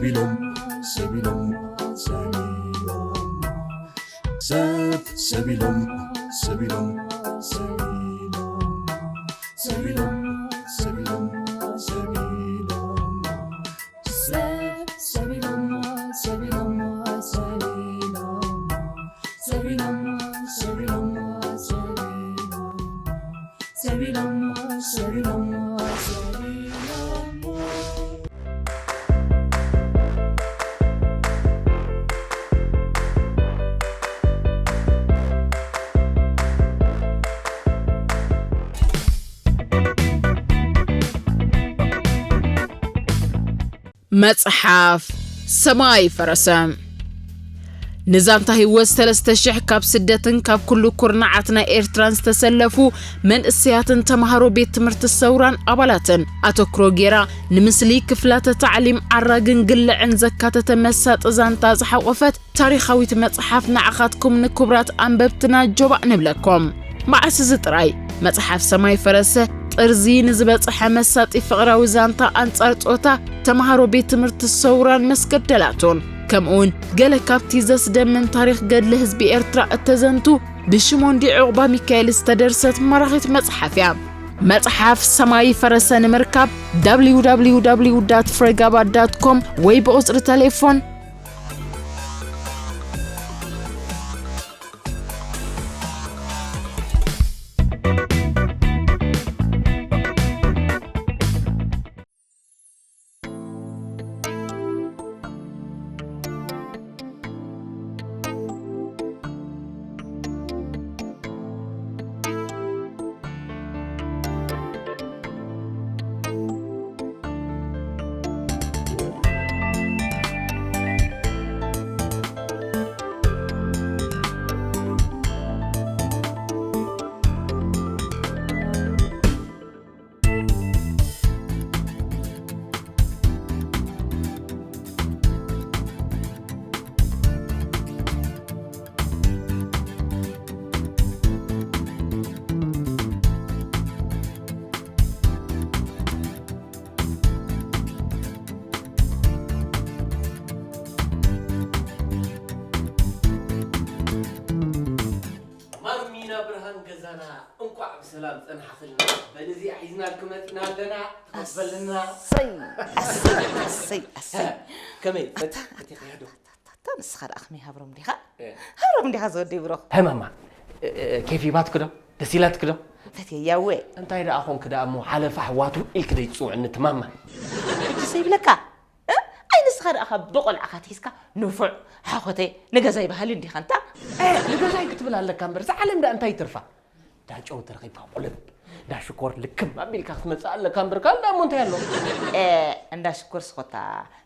ኢሎም ሰብ ኢሎም ሰብ ኢሎም ሰብ ሰብ ኢሎም ሰብ ኢሎም ሰብ ኢሎም ሰብ ኢሎም ሰብ ኢሎም ሰብ ኢሎም ሰብ ሰብ ኢሎም ሰብ ኢሎም ሰብ ኢሎም ሰብ ኢሎም ሰብ ኢሎም ሰብ ኢሎም ሰብ ኢሎም ሰብ ኢሎም መጽሓፍ ሰማይ ፈረሰ። ንዛንታ ህይወት ሰለስተ ሽሕ ካብ ስደትን ካብ ኩሉ ኩርናዓት ናይ ኤርትራን ዝተሰለፉ መንእሰያትን ተማሃሮ ቤት ትምህርቲ ሰውራን ኣባላትን ኣተኩሮ ጌራ፣ ንምስሊ ክፍላተ ታዕሊም ዓራግን ግልዕን ዘካተተ መሳጢ ዛንታ ዝሓቖፈት ታሪኻዊት መጽሓፍ ንዓኻትኩም ንክቡራት ኣንበብትና ጆባእ ንብለኩም። መዓስ እዚ ጥራይ መጽሓፍ ሰማይ ፈረሰ ጥርዚ ንዝበጽሐ መሳጢ ፍቕራዊ ዛንታ ኣንጻር ጾታ ተማሃሮ ቤት ትምህርቲ ሰውራን መስገደላቱን፣ ከምኡውን ገለ ካብቲ ዘስደምም ታሪኽ ገድሊ ህዝቢ ኤርትራ እተዘንቱ ብሽሞንዲ ዑቕባ ሚካኤል ዝተደርሰት ማራኺት መጽሓፍ እያ። መጽሓፍ ሰማይ ፈረሰ ንምርካብ www ፍሬጋባ ዳት ኮም ወይ ብቑጽሪ ተሌፎን ማሚና ብርሃን ገዛና፣ እንቋዕ ብሰላም ጸናሕኽልና። በል እዚኣ ሒዝናልኪ መጺና ኣለና፣ ተቐበልና። ኣሰይ፣ ኣሰይ፣ ኣሰይ፣ ኣሰይ። ከመይ፣ ኣታ፣ ፈቲኻ ዶ? ኣታ፣ ኣታ፣ ንስኻ ደኣ ከመይ ሃብሮም ዲኻ? እ። ሃብሮም ዲኻ ዝወደይ ብሩኽ? ሃይ ማማ፣ እ፣ እ፣ ኬፍ ሂባትኪ ዶ? ደስ ኢላትኪ ዶ? ፈትየያ እወ። እንታይ ደኣ ኾንኪ ደኣ እሞ፣ ሓለፋ ኣሕዋቱ ኢልኪ ደይትጽውዕኒ እቲ ማማ? ሕጂ ዘይብለካ? እ? ኣይ ንስኻ ደኣ ካብ ብቆልዓኻ ኣትሒዝካ ንፉዕ፣ ሓኾተይ፣ ንገዛይ በሃሊ እንዲኻ እንታ? እ፣ ንገዛይ ክትብል ኣለካ እምበር፣ እዛ ዓለም ደኣ እንታይ ይትርፋ? እንዳ ጨው ተረኺብካ ቁልብ፣ እንዳ ሽኮር ልክም ኣቢልካ ክትመጽእ ኣለካ እምበር፣ ካልእ ደኣ እሞ እንታይ ኣሎ? እ፣ እንዳ ሽኮር ስኾታ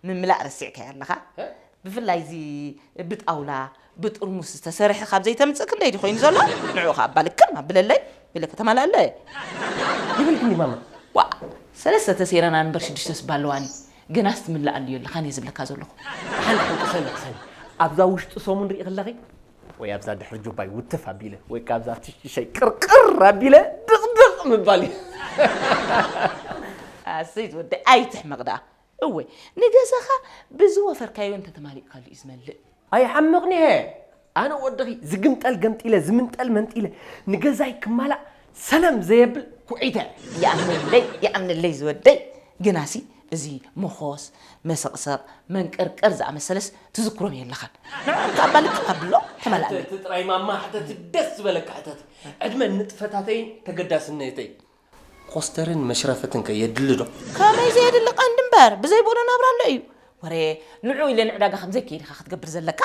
ምምላእ ረሲዕካዮ ኣለኻ? እ? ብፍላይ እዚ ብጣውላ፣ ብጥርሙስ ዝተሰርሐ ካብ ዘይተምጽእ ክንደይ ድዩ ኮይኑ ዘሎ? ንዕኡ ኸኣ እባ ልክም ኣብለለይ፣ ኢለ ከተማልኣለ። ይብልክኒ ማማ። ዋእ፣ ሰለስተ ተሰይረና እምበር ሽዱሽተስ እባ ኣለዋኒ። ገናስ ትምላእ ኣልዮ ኣለኻን እየ ዝብለካ ዘለኹ። ሓንቲ ሓንቲ ሰኒ፣ ሰኒ። ኣብዛ ውሽጢ ሰሙን ርኢ ከለኺ፣ ወይ ኣብዛ ድሕሪ ጁባይ ውትፍ ኣቢለ፣ ወይ ከኣ ኣብዛ ትሽትሸይ ቅርቅር ኣቢለ ድቕድቕ ምባል እዩ። ኣሰይ ዝወደይ፣ ኣይትሕመቕ ደኣ። እወ፣ ንገዛኻ ብዝወፈርካዮ እንተተማሊእካሉ እዩ ዝመልእ። ኣይሓምቕን'የ። ኣነ ወድኺ ዝግምጠል ገምጢለ፣ ዝምንጠል መንጢለ፣ ንገዛይ ክማላእ ሰለም ዘየብል ኩዒተ። ይኣምነለይ፣ ይኣምነለይ ዝወደይ። ግናሲ እዚ መኾስ፣ መሰቕሰቕ፣ መንቀርቀር ዝኣመሰለስ ትዝክሮም የለኻን። ንዕኦም ከኣ ባልክም ኣብሎ፣ ተመላእለይ። ሕተቲ ጥራይ ማማ፣ ሕተቲ ደስ ዝበለካ ሕተቲ። ዕድመን ንጥፈታተይን ተገዳስነተይ። ኮስተርን መሽረፈትን ከ የድሊ ዶ? ከመይ ዘየድሊ ቀንዲ እምበር፣ ብዘይ ብኡ ናብራ ኣሎ እዩ። ወረ፣ ንዑ ኢለ ንዕዳጋ ከም ዘይከይድ ኢኻ ክትገብር ዘለካ።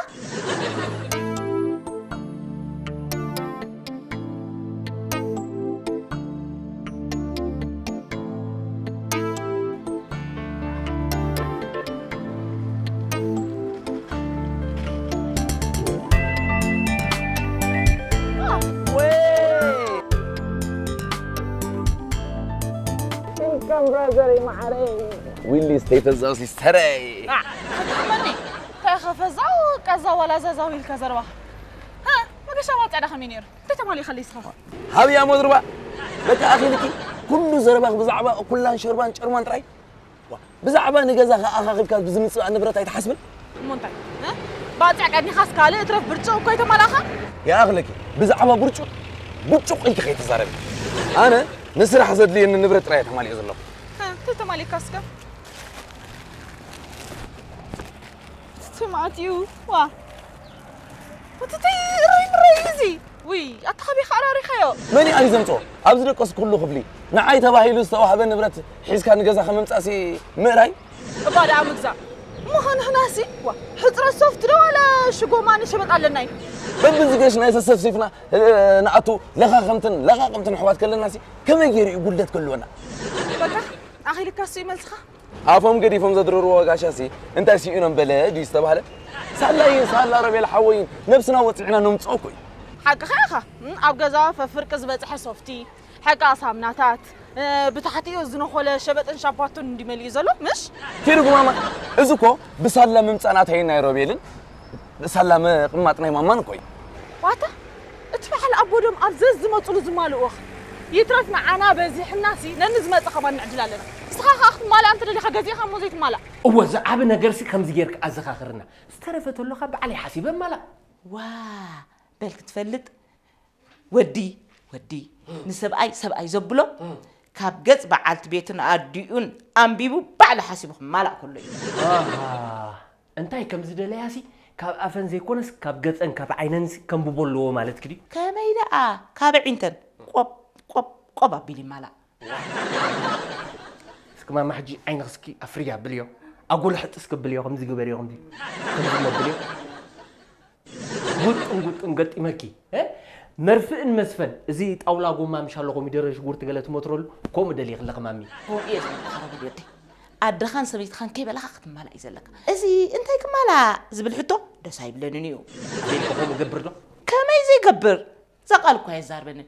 Welcome, brother, ማዓረይ። ዊሊ፣ stay ፈዛው ሲስተረይ። ና፣ ተጠመኒ። እንታይ ኢኻ ፈዛው፣ ቀዛው ዋላ ዛዛው ኢልካ ዘረባኻ? ሃ፣ መገሻ ዋልታ ዳ ከመይ ነይሩ? እንታይ ተማሊእካለይ እስኻ? ሃብያ መድርባ፣ በቃ ኣኺልኪ፣ ኩሉ ዘረባኺ ብዛዕባ ኩላን ሸርባን ጨርማን ጥራይ። ዋ፣ ብዛዕባ ንገዛኻ ኣኻኺብካ ብዝምጽእ ንብረት ኣይትሓስብን? እሞ እንታይ? እ? ባጽዕ ቀኒኻስ ካልእ እትረፍ ብርጭቕ እኮ ኣይተማላእኻን። ይኣኽለኪ፣ ብዛዕባ ብርጭቕ፣ ብርጭቕ ኢልኪ ከይትዛረቢ። ኣነ ንስራሕ ዘድልየኒ ንብረት ጥራይ እየ ተማሊኡ ዘለኹ። እ፣ እንተተማሊእካ እስከ? ትማእትዩ፣ ዋ። እቲ እርይ ምረይ እዚ። ውይ፣ ኣታ ካበይ ከ ኣራሪኻዮ? መን እዩ ኣልዩ ዘምጽኦ? ኣብ ዝደቀስኩሉ ክፍሊ ንዓይ ተባሂሉ ዝተዋህበ ንብረት ሒዝካ ንገዛኻ ምምጻእሲ ምእራይ? እባ ደኣ ምግዛእ። እሞ ኸ ንሕናሲ? ዋ፣ ሕጽረት ሶፍት ዶ ዋላ ሽጎማኒ ሸበጥ ኣለና እዩ? በብዝገሽ ናይ ሰሰፍሲፍና፣ እ፣ ንኣቱ ለኻኸምትን ለኻኸምትን ኣሕዋት ከለናሲ ከመይ ገይሩ እዩ ጉድለት ክህልወና? በቃ፣ ኣኺልካስ እዩ መልስኻ? ኣፎም ገዲፎም ዘድረርዎ ጋሻሲ እንታይ ስኢኖም በለ ድዩ ዝተባህለ? ሳላ እዩ፣ ሳላ ረቤል ሓወይን ነብስና ወጺዕና ነምጽኦ እኮ እዩ። ሓቅኻ ኢኻ። እም፣ ኣብ ገዛ ፈፍርቂ ዝበጽሐ ሶፍቲ፣ ሕቃ ሳምናታት፣ እ፣ ብታሕቲኡ ዝነኾለ ሸበጥን ሻባቶን እንዲ መሊኡ ዘሎ፣ ምሽ? ኪዱ ጉማማ፣ እዚ እኮ ብሳላ ምምጻእ ናተይን ናይ ሮቤልን፣ ብሳላ ምቕማጥ ናይ ማማን እኮ እዩ። ዋታ፣ እቲ በዓል ኣቦ ዶም ኣብ ዘዝመጹሉ ዝማልእዎ ኸ? ይትረፍ ንዓና በዚሕናሲ ነንዝመጽእ ኸማን ንዕድል ኣለና። ንስኻ ኸኣ ክትማልኣ እንተደሊኻ ገዚእኻ እሞ ዘይትማላእ። እወ፣ ዝዓቢ ነገርሲ ከምዚ ጌርካ ኣዘኻኽርና። ዝተረፈ ተሎኻ ባዕለይ ሓሲበ እማላእ። ዋ፣ በል ክትፈልጥ። ወዲ፣ ወዲ፣ ንሰብኣይ ሰብኣይ ዘብሎ፣ ካብ ገጽ በዓልቲ ቤቱን ኣዲኡን ኣንቢቡ ባዕሉ ሓሲቡ ክማላእ ከሎ እዩ። ኣሃ፣ እንታይ ከም ዝደለያሲ ካብ ኣፈን ዘይኮነስ ካብ ገጸን ካብ ዓይነንሲ ከንብቦ ኣለዎ ማለትኪ ድዩ? ከመይ ደኣ? ካብ ኣዒንተን ቆብ፣ ቆብ፣ ቆብ ኣቢሉ ይማላእ። እስኪ ማማ ሕጂ ዓይንኺ እስኪ ኣፍርያ ብልዮ። ኣጎሎ ሕጥስ ከብልዮ ከምዚ ግበርዮ ከምዚ። ከምዚ መብልዮ። ጉጥም ጉጥም ገጢመኪ፣ እ? መርፍእን መስፈን፣ እዚ ጣውላ ጎማ ምሻሎ ኮሚደረ ሽጉርቲ ገለ ትመትረሉ፣ ከምኡ ደልየ ክለኺ ማሚ። ከምኡ እየ ዝብለካ ረጉድ ወደይ። ኣደኻን ሰበይትኻን ከይበላኻ ክትማላእ እዩ ዘለካ። እዚ እንታይ ክማላእ ዝብል ሕቶ ደስ ኣይብለንን እዩ። ኣቤልካ ከምኡ ገብር ዶ? ከመይ ዘይገብር? እዛ ቃል እኳ ኣየዛርበንን።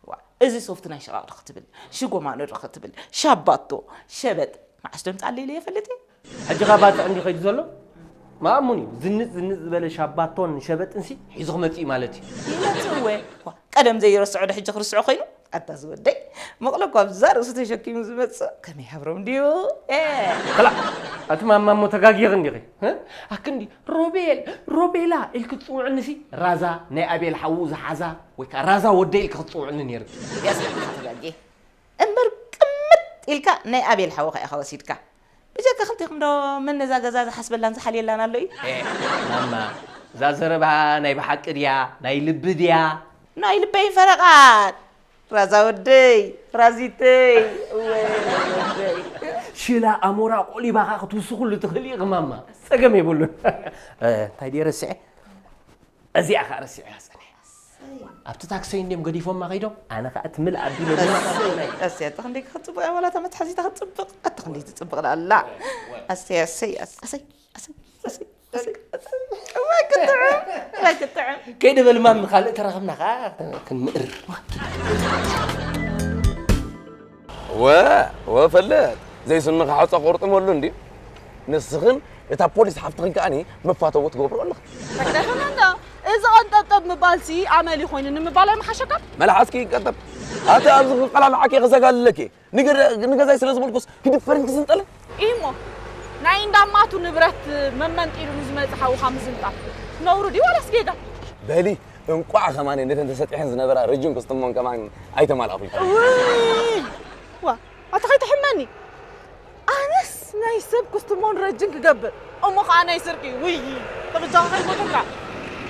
ዋ፣ እዚ ሶፍት ናይ ሽቓቕ ዶ ክትብል፣ ሽጎማኖ ዶ ክትብል፣ ሻባቶ፣ ሸበጥ፣ መዓስ ዶ ምጻለይ ኢለ ይፈልጥ እየ? ሕጂ ኸ ባጽዕ እንዲ ኸይዱ ዘሎ? ማእሙን እዩ። ዝንጥ ዝንጥ ዝበለ ሻባቶን ሸበጥንሲ ሒዙ ክመጽእ እዩ ማለት እዩ። ይመጽእ እወ። ዋ፣ ቀደም ዘይረስዖ ዶ ሕጂ ክርስዖ ኾይኑ? ኣታ ዝወደይ፣ መቕሎ እኳ ኣብዛ ርእሱ ተሸኪሙ ዝመጽእ ከመይ ሃብሮም ድዩ? ኤ! ከላ፣ ኣቲ ማማ እሞ ተጋጊኺ እንዲኺ። እ? ኣክንዲ ሮቤል፣ ሮቤላ ኢልኪ ትጽውዕንሲ ራዛ ናይ ኣቤል ሓዉ ዝሓዛ ወይ ከኣ ራዛ ወደይ ኢልኪ ክትጽውዕኒ ነይርኪ። ያስ ተጋጌ። እምበር ቅምጥ ኢልካ ናይ ኣቤል ሓወኻ ኢኻ ወሲድካ። ብጀካ ክልቴኹም ዶ መን ነዛ ገዛ ዝሓስበላን ዝሓልየላን ኣሎ እዩ? ኤ፣ ማማ፣ እዛ ዘረባ ናይ ብሓቂ ድያ? ናይ ልቢ ድያ? ናይ ልበይ ፈረቓት። ራዛ ወደይ፣ ራዚተይ፣ እወ፣ ራዛ ወደይ። ሽላ ኣሞራ ቆሊባኻ ክትውስኹሉ ትኽእል ኢኺ ማማ። ጸገም የብሉን። እ፣ እንታይ ድየ ረሲዐ? እዚኣ ኸኣ ረሲዐያ ጸኒሐ። ኣብቲ ታክሲ እንድዮም ገዲፎማ ከይዶም፣ ኣነ ኸኣ እቲ ምልእ ኣቢለ ድማ እሰይ፣ እሰይ፣ ኣታ ክንደይ ክትጽብቕ እያ፣ ዋላ እታ መትሓዚታ ክትጽብቕ፣ ኣታ ክንደይ ትጽብቕ ደኣ ኣላ። እሰይ፣ እሰይ፣ እሰይ፣ እሰይ፣ እሰይ፣ እሰይ፣ እሰይ። እዋይ ክትጥዕም፣ እዋይ ክትጥዕም። ከይደ በል ማሚ፣ ካልእ ተራኸብና ኸኣ ክንምእር። ወ-፣ ወፈለጥ፣ ዘይስምኻ ሑጻ ቁርጥመሉ እንድዩ። ንስኽን እታ ፖሊስ ሓፍትኽን ከኣኒ መፋተዊ ትገብሩ ኣለኽን። ተግደፈና እንዶ፣ እዚ ቐንጠብጠብ ምባልሲ ኣመል እዩ ኮይኑ ንምባል ኣይምሓሸካን? መልሓስኪ ይቀጠብ። ኣቲ ኣብዚ ክቀላልዓኪ እየ ክዘጋልለኪ እየ። ንገ-፣ ንገዛይ ስለ ዝበልኩስ ክድፈርን ክስንጠልን? ኢሞ፣ ናይ እንዳማቱ ንብረት መመንጢሉ ንዝመጽእ ሓውኻ ምዝንጣል ነውሩ ድዩ ዋላስ ጌጋ? በሊ፣ እንቋዕ ከማን ነተን ተሰጢሐን ዝነበራ ረጅን ክስትሞን ከማን ኣይተማልኣኹልካ። እውይ! ዋ፣ ኣታ ከይትሕመኒ። ኣነስ ናይ ሰብ ክስትሞን ረጅን ክገብር፣ እሞ ኸኣ ናይ ስርቂ፣ ውይ! ተበጃኻ ከይሞተካ።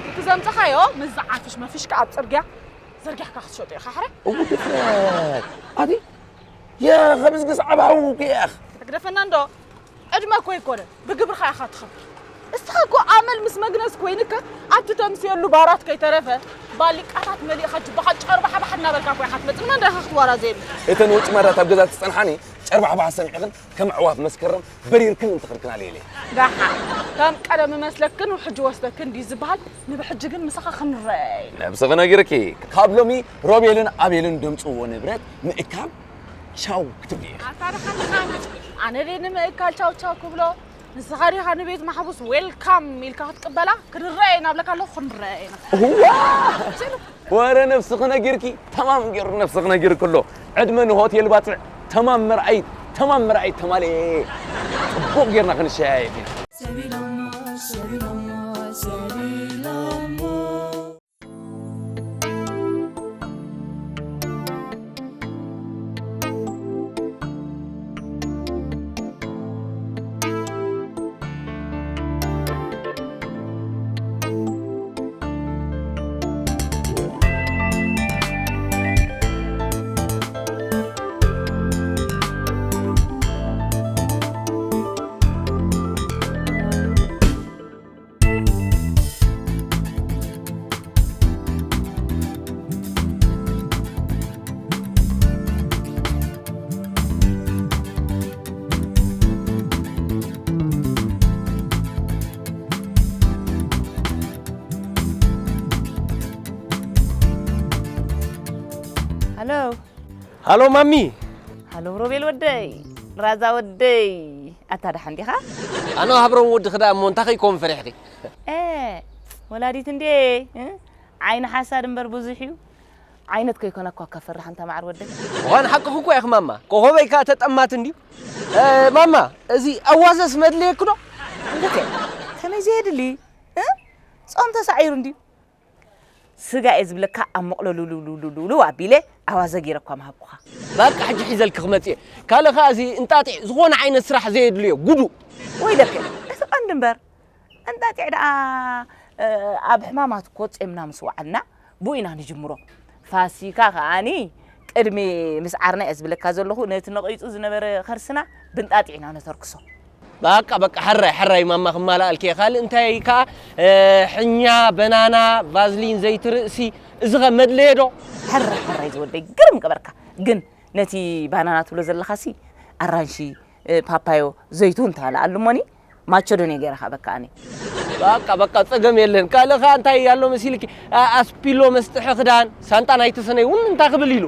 እቲ ዘምጻኻዮ ምስ ዝዓፍሽ መፊሽካ ኣብ ጽርግያ ዘርጊሕካ ክትሸጦ ኢኻ፣ ሕረ? እው ድፍረት! ኣቲ፣ ያ፣ ከምዚ ክስዓብ ሓውኺ ኢኻ። ተግደፈና እንዶ። ዕድመ እኮ ኣይኮነን፣ ብግብርኻ ኢኻ ትኸብር። እስኻ እኮ ኣመል ምስ መግነዝ ኮይንካ፣ ኣብቲ ተምስየሉ ባራት ከይተረፈ፣ ባሊቃታት መሊእኻ ጅባኻ ጨርባሓባሕ እናበልካ እኮ ኢኻ ትመጽእ። ንመን ዳኻ ክትዋራዘየሉ? እተን ወጭማዳት ኣብ ገዛ ትጸንሓኒ፣ ጨርባሓባሕ ሰሚዕኽን ከም ኣዕዋፍ መስከረም በሪርክን እንትኽርክና ለይለ። ደሓን፣ ከም ቀደም እመስለክን ውሕጅ ወስደክን ድዩ ዝበሃል? ንብሕጂ ግን ምሳኻ ክንረኣይ። ነብስኺ ነጊርኪ፣ ካብ ሎሚ ሮቤልን ኣቤልን ደምጽዎ ንብረት ምእካብ ቻው ክትብሊ ኢኺ። ኣታ ደሓን ደሓን፣ ኣነ ድየ ንምእካል ቻው ቻው ክብሎ? ንስኻ ዲኻ ንቤት ማሕቡስ ዌልካም ኢልካ ክትቅበላ? ክንረኣይ ናብለካ ኣለኹ፣ ክንረኣይ ኢና። እዋ! ወረ ነብስኺ ነጊርኪ፣ ተማም ገይሩ ነብስኺ ነጊርኪ ኣሎ። ዕድመ ንሆቴል ባጽዕ፣ ተማም መርኣይት፣ ተማም መርኣይት ተማልኤ። ጽቡቕ ጌርና ክንሰያየፍ ኢና። ሃሎ። ሃሎ ማሚ። ሃሎ ሮቤል ወደይ፣ ራዛ ወደይ፣ ኣታ ደሓን ዲኻ? ኣነ ሃብሮም ወዲ ክዳ እሞ እንታይ ከይኮን ፈሪሕኺ? ኤ፣ ወላዲት እንዴ፣ እ? ዓይኒ ሓሳድ እምበር ብዙሕ እዩ። ዓይነት ከይኮነ እኳ ከፍርሕ ኣንታ ማዕር ወደይ። እዋን ሓቅኺ እኮ ኢኺ ማማ። ኮኾበይ ከኣ ተጠማት እንድዩ። እ፣ ማማ፣ እዚ ኣዋዘስ መድልየኪ ዶ? እንዴ፣ ከመይ ዘየድሊ? እ? ጾም ተሳዒሩ እንድዩ። ስጋ እየ ዝብለካ ኣብ መቕሎ ሉሉሉሉሉ ኣቢለ ኣዋዘ ገይረ እኳ ምሃብኩኻ። በቃ ሕጂ ሒዘልኪ ክመጽእ እየ። ካልእ ከኣ እዚ እንጣጢዕ ዝኾነ ዓይነት ስራሕ ዘየድልዮ ጉዱ። ወይለከ፣ እቲ ቀንዲ እምበር እንጣጢዕ ደኣ፣ እ፣ ኣብ ሕማማት እኮ ጼምና ምስ ወዓልና ብኡ ኢና ንጅምሮ። ፋሲካ ከኣኒ ቅድሚ ምስዓርና እየ ዝብለካ ዘለኹ፣ ነቲ ነቒጹ ዝነበረ ከርስና ብንጣጢዕ ኢና ነተርክሶ። በቃ በቃ፣ ሕራይ ሕራይ ማማ ክማልኣልኪ እየ። ካልእ እንታይ ከኣ፣ እ፣ ሕኛ፣ በናና፣ ቫዝሊን፣ ዘይቲ ርእሲ፣ እዚ ኸ መድለየ ዶ? ሕራይ ሕራይ ዝወደይ፣ ግርም ገበርካ። ግን ነቲ ባናና ትብሎ ዘለኻሲ ኣራንሺ፣ እ፣ ፓፓዮ፣ ዘይቱን ተባልኣሉ እሞኒ፣ ማቸዶንየ ገይረ ክሃበካ ኣነ። በቃ በቃ፣ ጸገም የለን። ካልእ ከኣ እንታይ ኣሎ መሲልኪ? ኣ-፣ ኣስፒሎ መስጥሒ ክዳን፣ ሳንጣ ናይ ተሰነይ እውን እንታይ ክብል ኢሉ?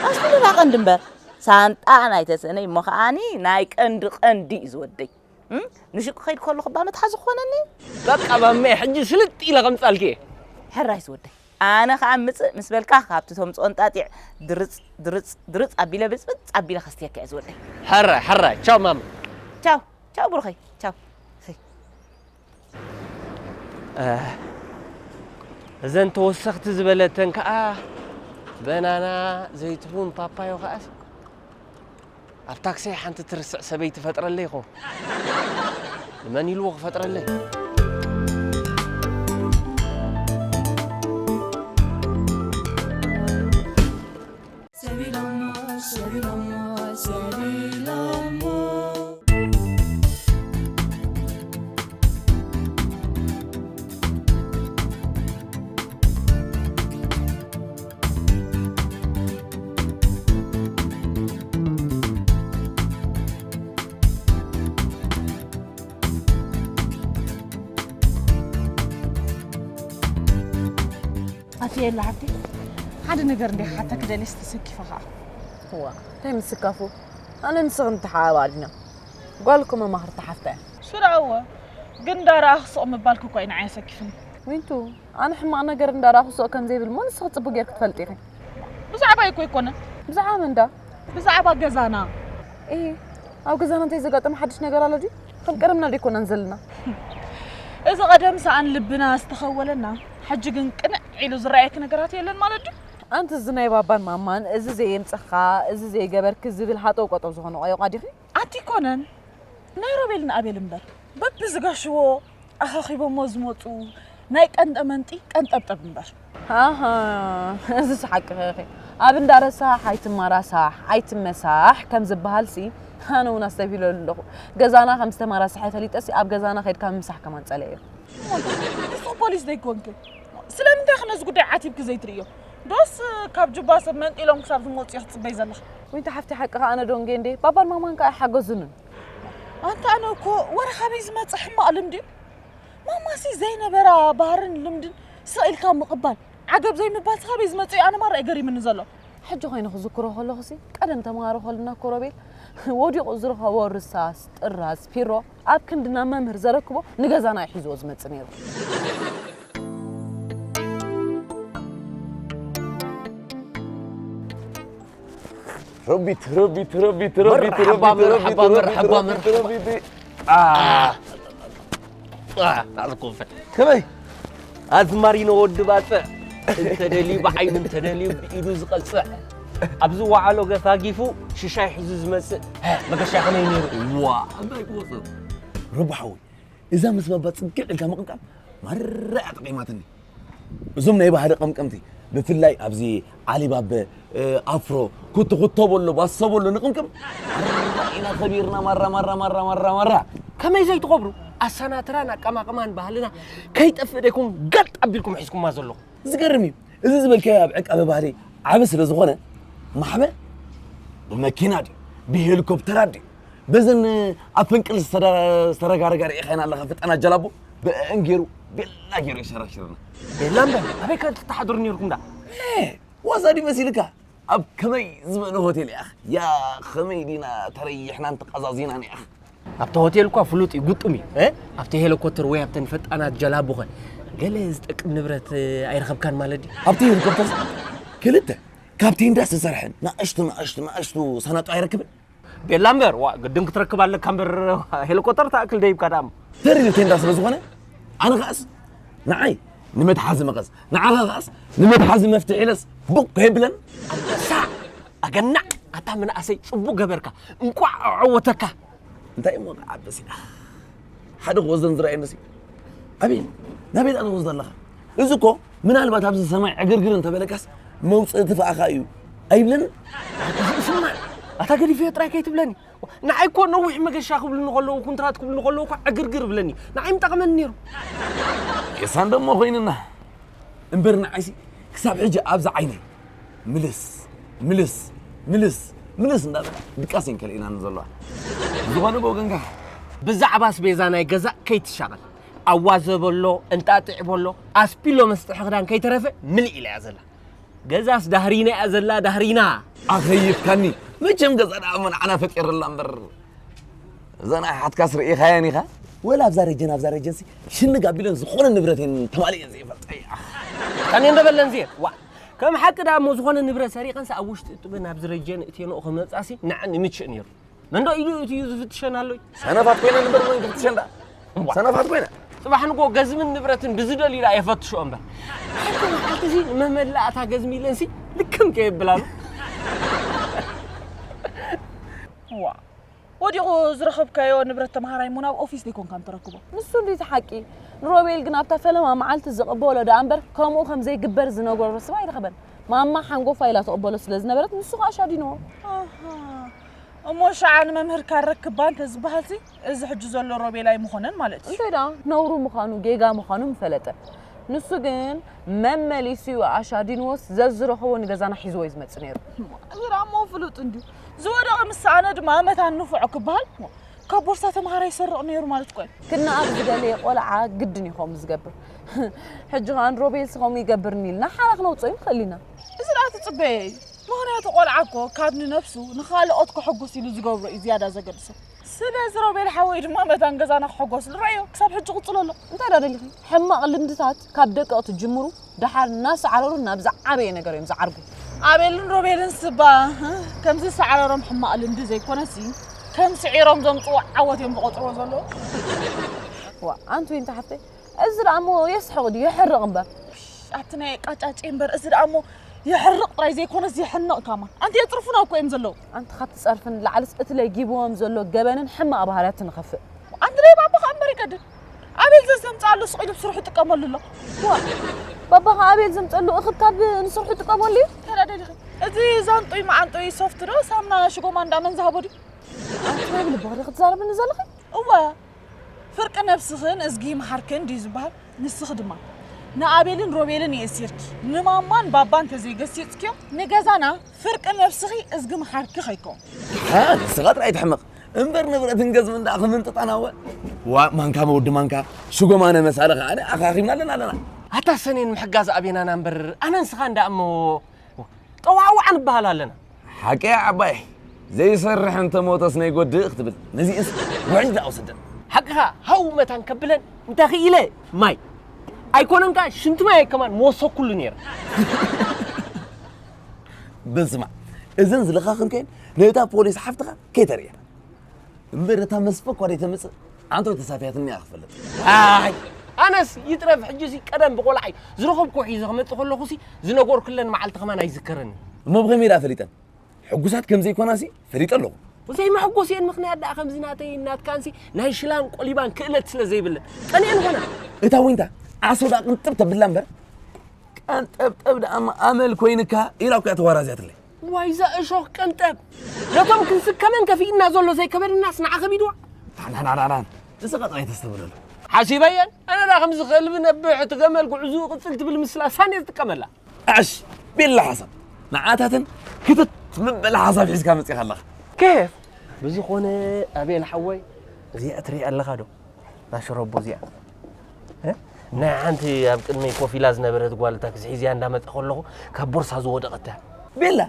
ኣስፒሎ ናይ ቀንዲ እምበር፣ ሳንጣ ናይ ተሰነይ እሞ ከኣኒ ናይ ቀንዲ ቀንዲ እዩ ዝወደይ። እም? ንሽቁ ከይድ ከለኹ እባ መትሓዚ ክኾነኒ? በቃ ማመይ፣ ሕጂ ስልጥ ኢለ ከምጻልኪ እየ። ሕራይ ዝወደይ። ኣነ ኸኣ ምጽእ ምስ በልካ ካብቲ ተምጽኦ እንጣጢዕ ድርጽ፣ ድርጽ፣ ድርጽ ኣቢለ ብጽብጽ ኣቢለ ከስትየካ እየ ዝወደይ። ሕራይ፣ ሕራይ። ቻው ማማ። ቻው፣ ቻው ብሩኸይ፣ ቻው። ኸይ። እ፣ እዘን ተወሰኽቲ ዝበለተን ከኣ በናና፣ ዘይትሁን ፓፓዮ ከኣስ ኣብ ታክሲ ሓንቲ ትርስዕ ሰበይቲ ፈጥረለይ ይኸውን። ንመን ኢልዎ ክፈጥረለይ? ኣትየላ ሓብቲ፣ ሓደ ነገር እንደ ክሓተኪ ደልየስ ተሰኪፈ ኸዓ። እዋ፣ እንታይ ምስካፉ? ኣነ ንስኽን ተሓባባል ኢና። ጓል እኮ መማኽርቲ ሓፍታ እያ። ስራእዎ፣ ግን እንዳረኣኽ ስቕ ምባልኪ እኮ እዩ ንዓይ ኣሰኪፍኒ። ዊንቱ፣ ኣነ ሕማቕ ነገር እንዳረኣኹ ስቕ ከም ዘይብል እሞ ንስኺ ጽቡቕ ጌርኪ ትፈልጢ ኢኺ። ብዛዕባይ እኮ ኣይኮነን። ብዛዕባ መን ዳ? ብዛዕባ ገዛና። እሂ፣ ኣብ ገዛና እንታይ ዘጋጠመ ሓድሽ ነገር ኣሎ ድዩ? ከም ቀደምና ዶ ኣይኮናን ዘለና? እዚ ቀደም ሰኣን ልብና ዝተኸወለና፣ ሕጂ ግን ቅንዕ ኢሉ ዝረኣየኪ ነገራት የለን ማለት ድዩ? ኣንቲ እዚ ናይ ባባን ማማን፣ እዚ ዘየምጽኻ፣ እዚ ዘይገበርኪ ዝብል ሃጠው ቀጠው ዝኾነ ቆየቋ ዲኺ? ኣቲ ኣይኮነን። ናይ ሮቤልን ኣቤል እምበር፣ በብዝገሽዎ ኣኻኺቦሞ ዝመጹ ናይ ቀንጠመንጢ ቀንጠብጠብ እምበር። ኣሃ፣ እዚስ ሓቅኺ ኢኺ። ኣብ እንዳ ረሳሕ ኣይትማራሳሕ፣ ኣይትመሳሕ ከም ዝበሃልሲ፣ ኣነ እውን ኣስተብሂለሉ ኣለኹ። ገዛና ከም ዝተማራስሐ ፈሊጠሲ፣ ኣብ ገዛና ከይድካ ምምሳሕ ከማን ጸለኤዮ። እሞ እንታይ? ንስኺ ፖሊስ ዶ ኣይኮንክን? ስለምንታይ ኢኺ ነዚ ጉዳይ ዓቲብኪ ዘይትርእዮ? ዶስ ካብ ጁባ ሰብ መንጢሎም ክሳብ ዝመጹ ኢኺ ትጽበዪ ዘለኺ? ዊንታ ሓፍቲ ሓቅኻ ኣነ ዶንጌ እንዴ፣ ባባን ማማን ከኣ ኣይሓገዙንን። ኣንታ ኣነ እኮ ወረ ካበይ ዝመጽእ ሕማቕ ልምዲ እዩ? ማማሲ ዘይነበራ ባህርን ልምድን ስቕ ኢልካ ምቕባል፣ ዓገብ ዘይምባልሲ ካበይ ዝመጽእ እዩ? ኣነ ማራ እዩ ገሪምኒ ዘሎ። ሕጂ ኮይኑ ክዝክሮ ከለኹሲ፣ ቀደም ተምሃሮ ከለና እኮ ሮቤል ወዲቑ ዝረኸቦ ርሳስ፣ ጥራዝ፣ ፒሮ ኣብ ክንዲ ናብ መምህር ዘረክቦ ንገዛና እዩ ሒዝዎ ዝመጽእ ነይሩ። ረቢት፣ ረቢት፣ ረቢት፣ ረቢት፣ መርሓባ፣ ረቢት፣ መርሓባ፣ ረቢት፣ መርሓባ፣ ረቢት፣ መርሓባ። ረቢት። ናዕዚ ኮፈ። ከመይ? ኣዝማሪኖ ወዲ ባጽዕ፣ እንተደልዩ ብዓይኑ፣ እንተደልዩ ብኢዱ ዝቐጽዕ፣ ኣብዚ ወዓሎ ገፋጊፉ ሽሻይ ሒዙ ዝመጽእ፣ መገሻ ከመይ ነይሩ? ዋ፣ እንታይ ክወጽእ? ረቡ ሓወይ፣ እዛ ምስ ባባ ጽግዕ ኢልካ ምቕምቃም ማራ እያ ጠቒማትኒ። እዞም ናይ ባህሊ ቀምቀምቲ፣ ብፍላይ ኣብዚ ዓሊባበ፣ ኣፍሮ፣ ኩቶ ኩቶ በሎ፣ ባሶ በሎ ንቕምቅም፣ ማራ ኢና ከቢርና፣ ማራ፣ ማራ፣ ማራ፣ ማራ፣ ማራ። ከመይ ዘይትኸብሩ? ኣሰናትራን ኣቀማቕማን ባህልና ከይጠፍእ ደይኮን ገጥ ኣቢልኩም ሒዝኩማ ዘለኹም። ዝገርም እዩ። እዚ ዝበልካዮ ኣብ ዕቃበ ባህሊ ዓቢ ስለ ዝኾነ፣ ማሕበር ብመኪና ድዩ፣ ብሄሊኮፕተራት ድዩ፣ በዘን ኣብ ፈንቅል ዝተረ-፣ ዝተረጋረጋ ርኢኻየን ኣለኻ፣ ፍጠና ጀላቦ፣ ብአን ገይሩ፣ ቤላ ገይሩ የሸራሽርና። ቤላ እምበር፣ ኣበይ ከ ትተሓድሩ ነይርኩም ዳ? ኤ፣ ዋዛ ድዩ መሲልካ? ኣብ ከመይ ዝበለ ሆቴል ኢኻ? ያ፣ ከመይ ዲና ተረይሕናን ተቐዛዚናን ኢኻ? ኣብቲ ሆቴል እኳ ፍሉጥ እዩ፣ ግጡም እዩ። እ? ኣብቲ ሄሊኮፕተር ወይ ኣብተን ፈጣናት ጀላቡኸ ገለ ዝጠቅም ንብረት፣ እ፣ ኣይረኸብካን ማለት ድዩ? ኣብቲ ሄሊኮፕተር ክልተ ካብ ቴንዳ ዝተሰርሐ ንኣሽቱ፣ ንኣሽቱ፣ ንኣሽቱ ሳናጡ ኣይረክብን? ቤላ እምበር፣ ዋ፣ ግድን ክትረክብ ኣለካ እምበር፣ ሄሊኮፕተር ትኣክል ደይብካ ደኣ እሞ። ተሪር ቴንዳ ስለ ዝኾነ፣ ኣነ ኸኣስ ንዓይ ንመትሓዚ መቐስ፣ ንዓኻ ኸኣስ ንመትሓዚ መፍትሒ ኢለስ ቡቕ ከየብለን። ኣንበሳ፣ ኣገናዕ፣ ኣታ መናእሰይ ጽቡቕ ገበርካ፣ እንቋዕ ኣዐወተካ። እንታይ እሞ ክዓብስ ኢና? ሓደ ክወስደን ዝረኣየንስ እዩ። ኣቤል፣ ናበይ ደኣ ትወስዶ ኣለኻ? እዚ እኮ ምናልባት ኣብዚ ሰማይ ዕግርግር እንተበለካስ መውፅእቲ ፍኣኻ እዩ ኣይብለንን? ስማዕ፣ ኣታ ገዲፈዮ ጥራይ ከይትብለኒ። ንዓይ እኮ ነዊሕ መገሻ ክብሉኒ ከለዉ፣ ኩንትራት ክብሉኒ ከለዉ እኮ ዕግርግር እብለኒ። ንዓይ ምጠቕመኒ ነይሩ። የሳን ደሞ ኮይንና። እምበር ንዓይሲ ክሳብ ሕጂ ኣብዚ ዓይነይ ምልስ፣ ምልስ፣ ምልስ፣ ምልስ እንዳበላ ድቃስ እየን ከልኢናኒ ዘለዋ። ዝኾነ ብወገንካ ብዛዕባ ኣስቤዛ ናይ ገዛ ከይትሻቐል። ኣዋዘ በሎ፣ እንጣጢዕ በሎ፣ ኣስፒሎ መስጥሒ ክዳን ከይተረፈ ምልእ ኢላ እያ ዘላ። ገዛስ ዳህሪና እያ ዘላ፣ ዳህሪና። ኣኸይፍካኒ። መቸም ገዛ ደኣ እሞ ንዓና ፈጢርላ እምበር። እዘን ኣሓትካስ ርኢኻየን ኢኻ? ወላ ኣብዛ ረጀን፣ ኣብዛ ረጀንሲ ሽንግ ኣቢለን ዝኾነ ንብረተን ተማሊኤን ዘይፈልጣ እያ። ቀኔ እንደ በለን ዝየ፣ ዋ። ከም ሓቂ ደኣ እሞ ዝኾነ ንብረት ሰሪቐንስ ኣብ ውሽጢ እጥበን ኣብዚ ረጀን እትየንኦ ክመጻሲ ንዓን ይምችእ ነይሩ። መንዶ ኢሉ እቲ እዩ ዝፍትሸን ኣሎይ? ሰነፋት ኮይነን እምበር መን ክፍትሸን ደኣ? ዋ። ሰነፋት ኮይነ። ጽባሕ ንጎ ገዝምን ንብረትን ብዝደልዩ ደኣ የፈትሾ እምበር። ሓንቲ መዓልቲ እዚ ንመመላእታ ገዝሚ ኢለንሲ ልክም ከየብላሉ። ዋ። ወዲቑ ዝረኸብካዮ ንብረት ተምሃራይ እሞ ናብ ኦፊስ ዘይኮንካን ትረክቦ? ንሱ እንድዩ እቲ ሓቂ። ንሮቤል ግን ኣብታ ፈለማ መዓልቲ ዝቕበሎ ደኣ እምበር፣ ከምኡ ከም ዘይግበር ዝነገሮ ሰብ ኣይረኸበን። ማማ ሓንጎፋ ኢላ ትቕበሎ ስለ ዝነበረት፣ ንሱ ኸኣ ሻዲንዎ። ኣሃ። እሞ ሸዓ ንመምህርካ ረክባ እንተ ዝበሃልሲ፣ እዚ ሕጂ ዘሎ ሮቤል ኣይምኾነን ማለት እዩ። እንታይ ደኣ ነውሩ ምዃኑ፣ ጌጋ ምዃኑ ምፈለጠ። ንሱ ግን መመሊሱ ኣሻዲንዎስ ዘዝረኸቦ ንገዛና ሒዝዎ እዩ ዝመጽእ ነይሩ። እዚ ደኣ እሞ ፍሉጥ እንድዩ። ዝወደቐ ምስ ሰኣነ ድማ መታን ንፉዕ ክበሃል። ካብ ቦርሳ ተምሃራይ ይሰርቕ ነይሩ ማለት እኮ እዩ። ክነኣድ ዝደለየ ቆልዓ ግድን እዩ ከምኡ ዝገብር። ሕጂ ኸኣ ንሮቤልሲ ከምኡ ይገብርኒ ኢልና ሓራ ክነውጽኦ ይንኽእል ኢና። እዚ ደኣ ትጽበየ እዩ። ምኽንያቱ ቆልዓ እኮ ካብ ንነብሱ ንኻልኦት ከሐጉስ ኢሉ ዝገብሮ እዩ ዝያዳ ዘገድሶ። ስለዚ ሮቤል ሓወይ ድማ መታን ገዛና ክሕጎስሉ ረኣዮ። ክሳብ ሕጂ ቅጽሎ ኣሎ። እንታይ ደኣ ደሊኺ? ሕማቕ ልምድታት ካብ ደቀቕቲ ጅምሩ ደሓር እናሰዓረሩ ናብ ዝዓበየ ነገር እዮም ዝዓርጉ። ኣቤልን ሮቤልን ስባ ከምዚ ሰዓረሮም ሕማቕ ልምዲ ዘይኮነሲ ከም ስዒሮም ዘምጽዎ ዓወት እዮም ዝቖጽርዎ ዘለዉ። ዋ፣ ኣንቲ ዊንታ ሓፍተይ፣ እዚ ደኣ እሞ የስሕቕ ድዩ የሕርቕ እምበር? ኣቲ ናይ ቃጫጭ እምበር፣ እዚ ደኣ እሞ የሕርቕ ጥራይ ዘይኮነስ የሕንቕ ካማ። ኣንቲ የጽርፉና እኮ እዮም ዘለዉ። ኣንቲ ካብቲ ጸርፊ ንላዕልስ እቲ ለጊብዎም ዘሎ ገበንን ሕማቕ ባህርያትን ንኸፍእ። ኣንቲ ናይ ባባኻ እምበር ይቀድም። ኣቤል ዘዘምጽኣሉ ስቕ ኢሉ ብስርሑ ይጥቀመሉ ኣሎ። ዋ፣ ባባኻ ኣቤል ዘምጸሉ እኽብካብ ንስርሑ ይጥቀመሉ እዩ? ተዳደሊኺ። እዚ ዛንጡይ መዓንጡይ ሶፍት ዶ ሳምና ሽጎማ እንዳመን ዝሃቦ ድዩ? ኣንቲ ናይ ብልብኺ ዶ ክትዛረብኒ ዘለኺ? እወ። ፍርቂ ነብስኽን እዝጊ ይምሓርክን ድዩ ዝበሃል? ንስኺ ድማ ንኣቤልን ሮቤልን የእሲርኪ ንማማን ባባን ተዘይገሲጽክዮ ንገዛና ፍርቂ ነብስኺ እዝጊ ምሓርኪ ከይከውን። ሓ፣ ንስኻ ጥራይ ትሕመቕ እምበር ንብረትን ገዝምን ደኣ ክምንጥጣና እወ። ዋ፣ ማንካ መወዲ ማንካ፣ ሽጎማነ መሳለ ከኣ ኣኻኺብና ኣለና ኣለና። ኣታ ሰኔን ምሕጋዝ ኣቤናና እምበር ኣነ ንስኻ እንዳ እሞ ጠዋዕዋዕ ንበሃል ኣለና። ሓቂ ዓባይ፣ ዘይሰርሕ እንተ ሞተስ ናይ ጎድእ ክትብል፣ ነዚእስ ውሕጅ ደኣ ውሰደን። ሓቅኻ፣ ሃው መታን ከብለን እንተ ክኢለ ማይ ኣይኮነን ከኣ ሽንቲ ማይ ከማን ምወሰኩሉ ነይረ። በል ስማዕ፣ እዘን ዝለኻኽን ከይን ነታ ፖሊስ ሓፍትኻ ከይተርእየና። እምበር እታ መስፈ እኳ ደይተምጽእ ኣንቶ ተሳፍያትኒ እያ ክትፈልጥ። ኣይ ኣነስ ይጥረፍ ሕጂ ሲ ቀደም ብቆልዓይ ዝረኸብኩ ሒዘ ክመጽእ ከለኹ ሲ ዝነገርኩለን መዓልቲ ከማን ኣይዝከረኒ። እሞ ብኸመይ ደኣ ፈሊጠን? ሕጉሳት ከም ዘይኮና ሲ ፈሊጠ ኣለኹ። ዘይመሐጎሲኤን ምኽንያት ደኣ ከምዚ ናተይ ናትካን ሲ ናይ ሽላን ቆሊባን ክእለት ስለ ዘይብለን ቀንኤን ኾና። እታ ወይንታ ዓሶ ደኣ ቅንጥብ ተብላ እምበር ቀንጠብጠብ ደኣ ኣመል ኮይንካ ኢላ እኮ እያ ተዋራዝያትለይ። ዋይዛ እሾኽ ቀንጠብ ነቶም ክንስከመን ከፊእና ዘሎ ዘይከበድናስ ንዓ ከቢድዋ። ታናናናናን ንስኻ ጥራይ ተስተብለሉ። ሓሲበየን ኣነ ዳ ከምዚ ከልቢ ነብሕ እቲ ገመል ጉዕዙ ቅጽል ትብል ምስላ ሳኔ ትጥቀመላ። ኣሽ ቢላ ሓሳብ ንዓታተን ክትት ምበል ሓሳብ ሒዝካ መጺኻ ኣለኻ። ኬፍ ብዝኾነ ኣቤል ሓወይ እዚኣ ትሪኣ ኣለኻ ዶ? ናሽረቦ እዚኣ እ? ናይ ሓንቲ ኣብ ቅድመይ ኮፍ ኢላ ዝነበረት ጓል ታክሲ ሒዝያ እንዳመጸ ከለኹ ካብ ቦርሳ ዝወደቐት እያ። ቤላ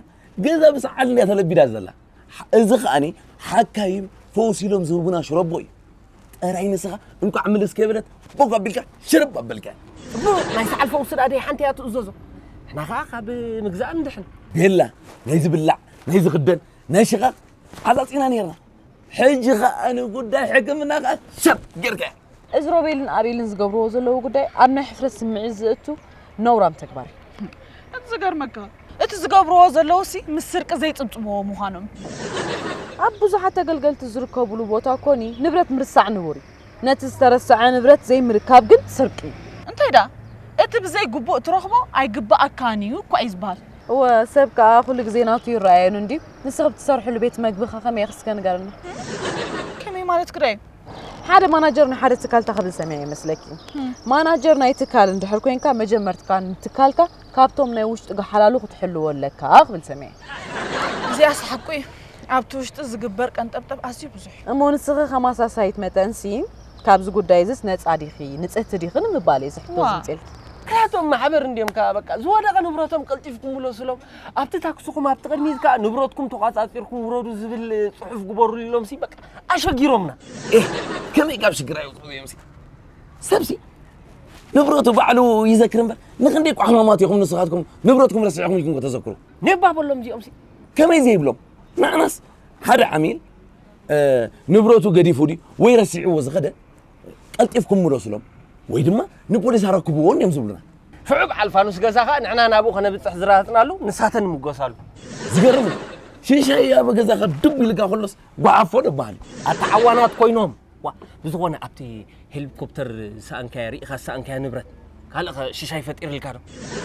ገዛ ብሰዓል እንድያ ተለቢዳ ዘላ። ሓ- እዚ ከኣኒ ሓካይም ፈውስ ኢሎም ዝህቡና ሽረቦ እዩ። ጠራይ ንስኻ እንቋዕ ምልስ ከይበለት ቦግ ኣቢልካ ሽርብ ኣበልካ። ጽቡቕ ናይ ሰዓል ፈውስ ደኣ ደይ ሓንቲ እያ ትእዘዞ። ንሕና ኸኣ ካብ ምግዛእ ንድሕን። ቤላ ናይ ዝብላዕ ናይ ዝኽደን ናይ ሽቓቕ ዓጻጺና ነይርና። ሕጂ ኸኣ ንጉዳይ ሕክምና ኸኣ ሰብ ጌርካ። እዚ ሮቤልን ኣቤልን ዝገብርዎ ዘለዉ ጉዳይ ኣብ ናይ ሕፍረት ስምዒት ዝእቱ ነውራም ተግባር እዩ። እቲ ዝገርመካ እቲ ዝገብርዎ ዘለዉ ሲ ምስ ስርቂ ዘይጽብጽብዎ ምዃኖም። ኣብ ብዙሓት ተገልገልቲ ዝርከቡሉ ቦታ ኮኒ ንብረት ምርሳዕ ንቡር እዩ። ነቲ ዝተረስዐ ንብረት ዘይምርካብ ግን ስርቂ እዩ። እንታይ ደኣ እቲ ብዘይ ግቡእ ትረኽቦ ኣይግብኣካን እዩ እኳ እዩ ዝበሃል። እወ ሰብ ከኣ ኩሉ ግዜ ናቱ ይረኣየን እንድዩ። ንስኺ ብትሰርሕሉ ቤት መግቢ ከ ከመይ ኢኺ እስከ ንገርኒ? ከመይ ማለት ግዳይ? ሓደ ማናጀር ናይ ሓደ ትካል እንታይ ክብል ሰሚዐ ይመስለኪ? ማናጀር ናይ ትካል እንድሕር ኮይንካ መጀመርትካ ንትካልካ ካብቶም ናይ ውሽጢ ገሓላሉ ክትሕልዎ ኣለካ ክብል ሰሚዐ። እዚኣስ ሓቁ እዩ። ኣብቲ ውሽጢ ዝግበር ቀንጠብጠብ ኣዝዩ ብዙሕ እዩ። እሞ ንስኺ ከማሳሳይት መጠንሲ ካብዚ ጉዳይ እዚስ ነጻ ዲኺ ንጽህቲ ዲኺ ንምባል እየ ዝሕቶ ዋ። ዝምጽልኪ። ክላቶም ማሕበር እንድዮም ከኣ በቃ ዝወደቐ ንብረቶም ቀልጢፍኩም ምለሱሎም። ኣብቲ ታክስኹም ኣብቲ ቅድሚት ከኣ ንብረትኩም ተቋጻጺርኩም ውረዱ ዝብል ጽሑፍ ግበሩ ኢሎም ሲ በቃ ኣሸጊሮምና። ኤህ ከመይ ካብ ሽግር ኣይወጽኡ እዮም ሲ ሰብሲ ንብረቱ ባዕሉ ይዘክር እምበር ንክንደይ ቋሕማማት ኢኹም ንስኻትኩም ንብረትኩም ረሲዕኹም ኢልኩም ከተዘክሩ። ኔባ በሎም እዚኦም ሲ ከመይ ዘይብሎም ንዓናስ ሓደ ዓሚል ንብረቱ ገዲፉ ድዩ ወይ ረሲዕዎ ዝኸደ ቀልጢፍኩም ምለሱሎም ወይ ድማ ንፖሊስ ኣረክብዎ እንድዮም ዝብሉና። ሕዑብ ዓልፋኑስ ገዛ ኸኣ ንሕና ናብኡ ከነብጽሕ ዝረሃጽናሉ ንሳተን ይምጎሳሉ። ዝገርም እዩ። ሽሻይ ኣብ ገዛኻ ድብ ኢልካ ከሎስ ጓሓፎ ደበሃል እዩ። ኣታ ዓዋናት ኮይኖም ዋ ብዝኾነ ኣብቲ ሄሊኮፕተር ዝሰኣንካያ ርኢኻ ዝሰኣንካያ ንብረት ካልእ ኸ ሽሻይ ፈጢርልካ ዶ?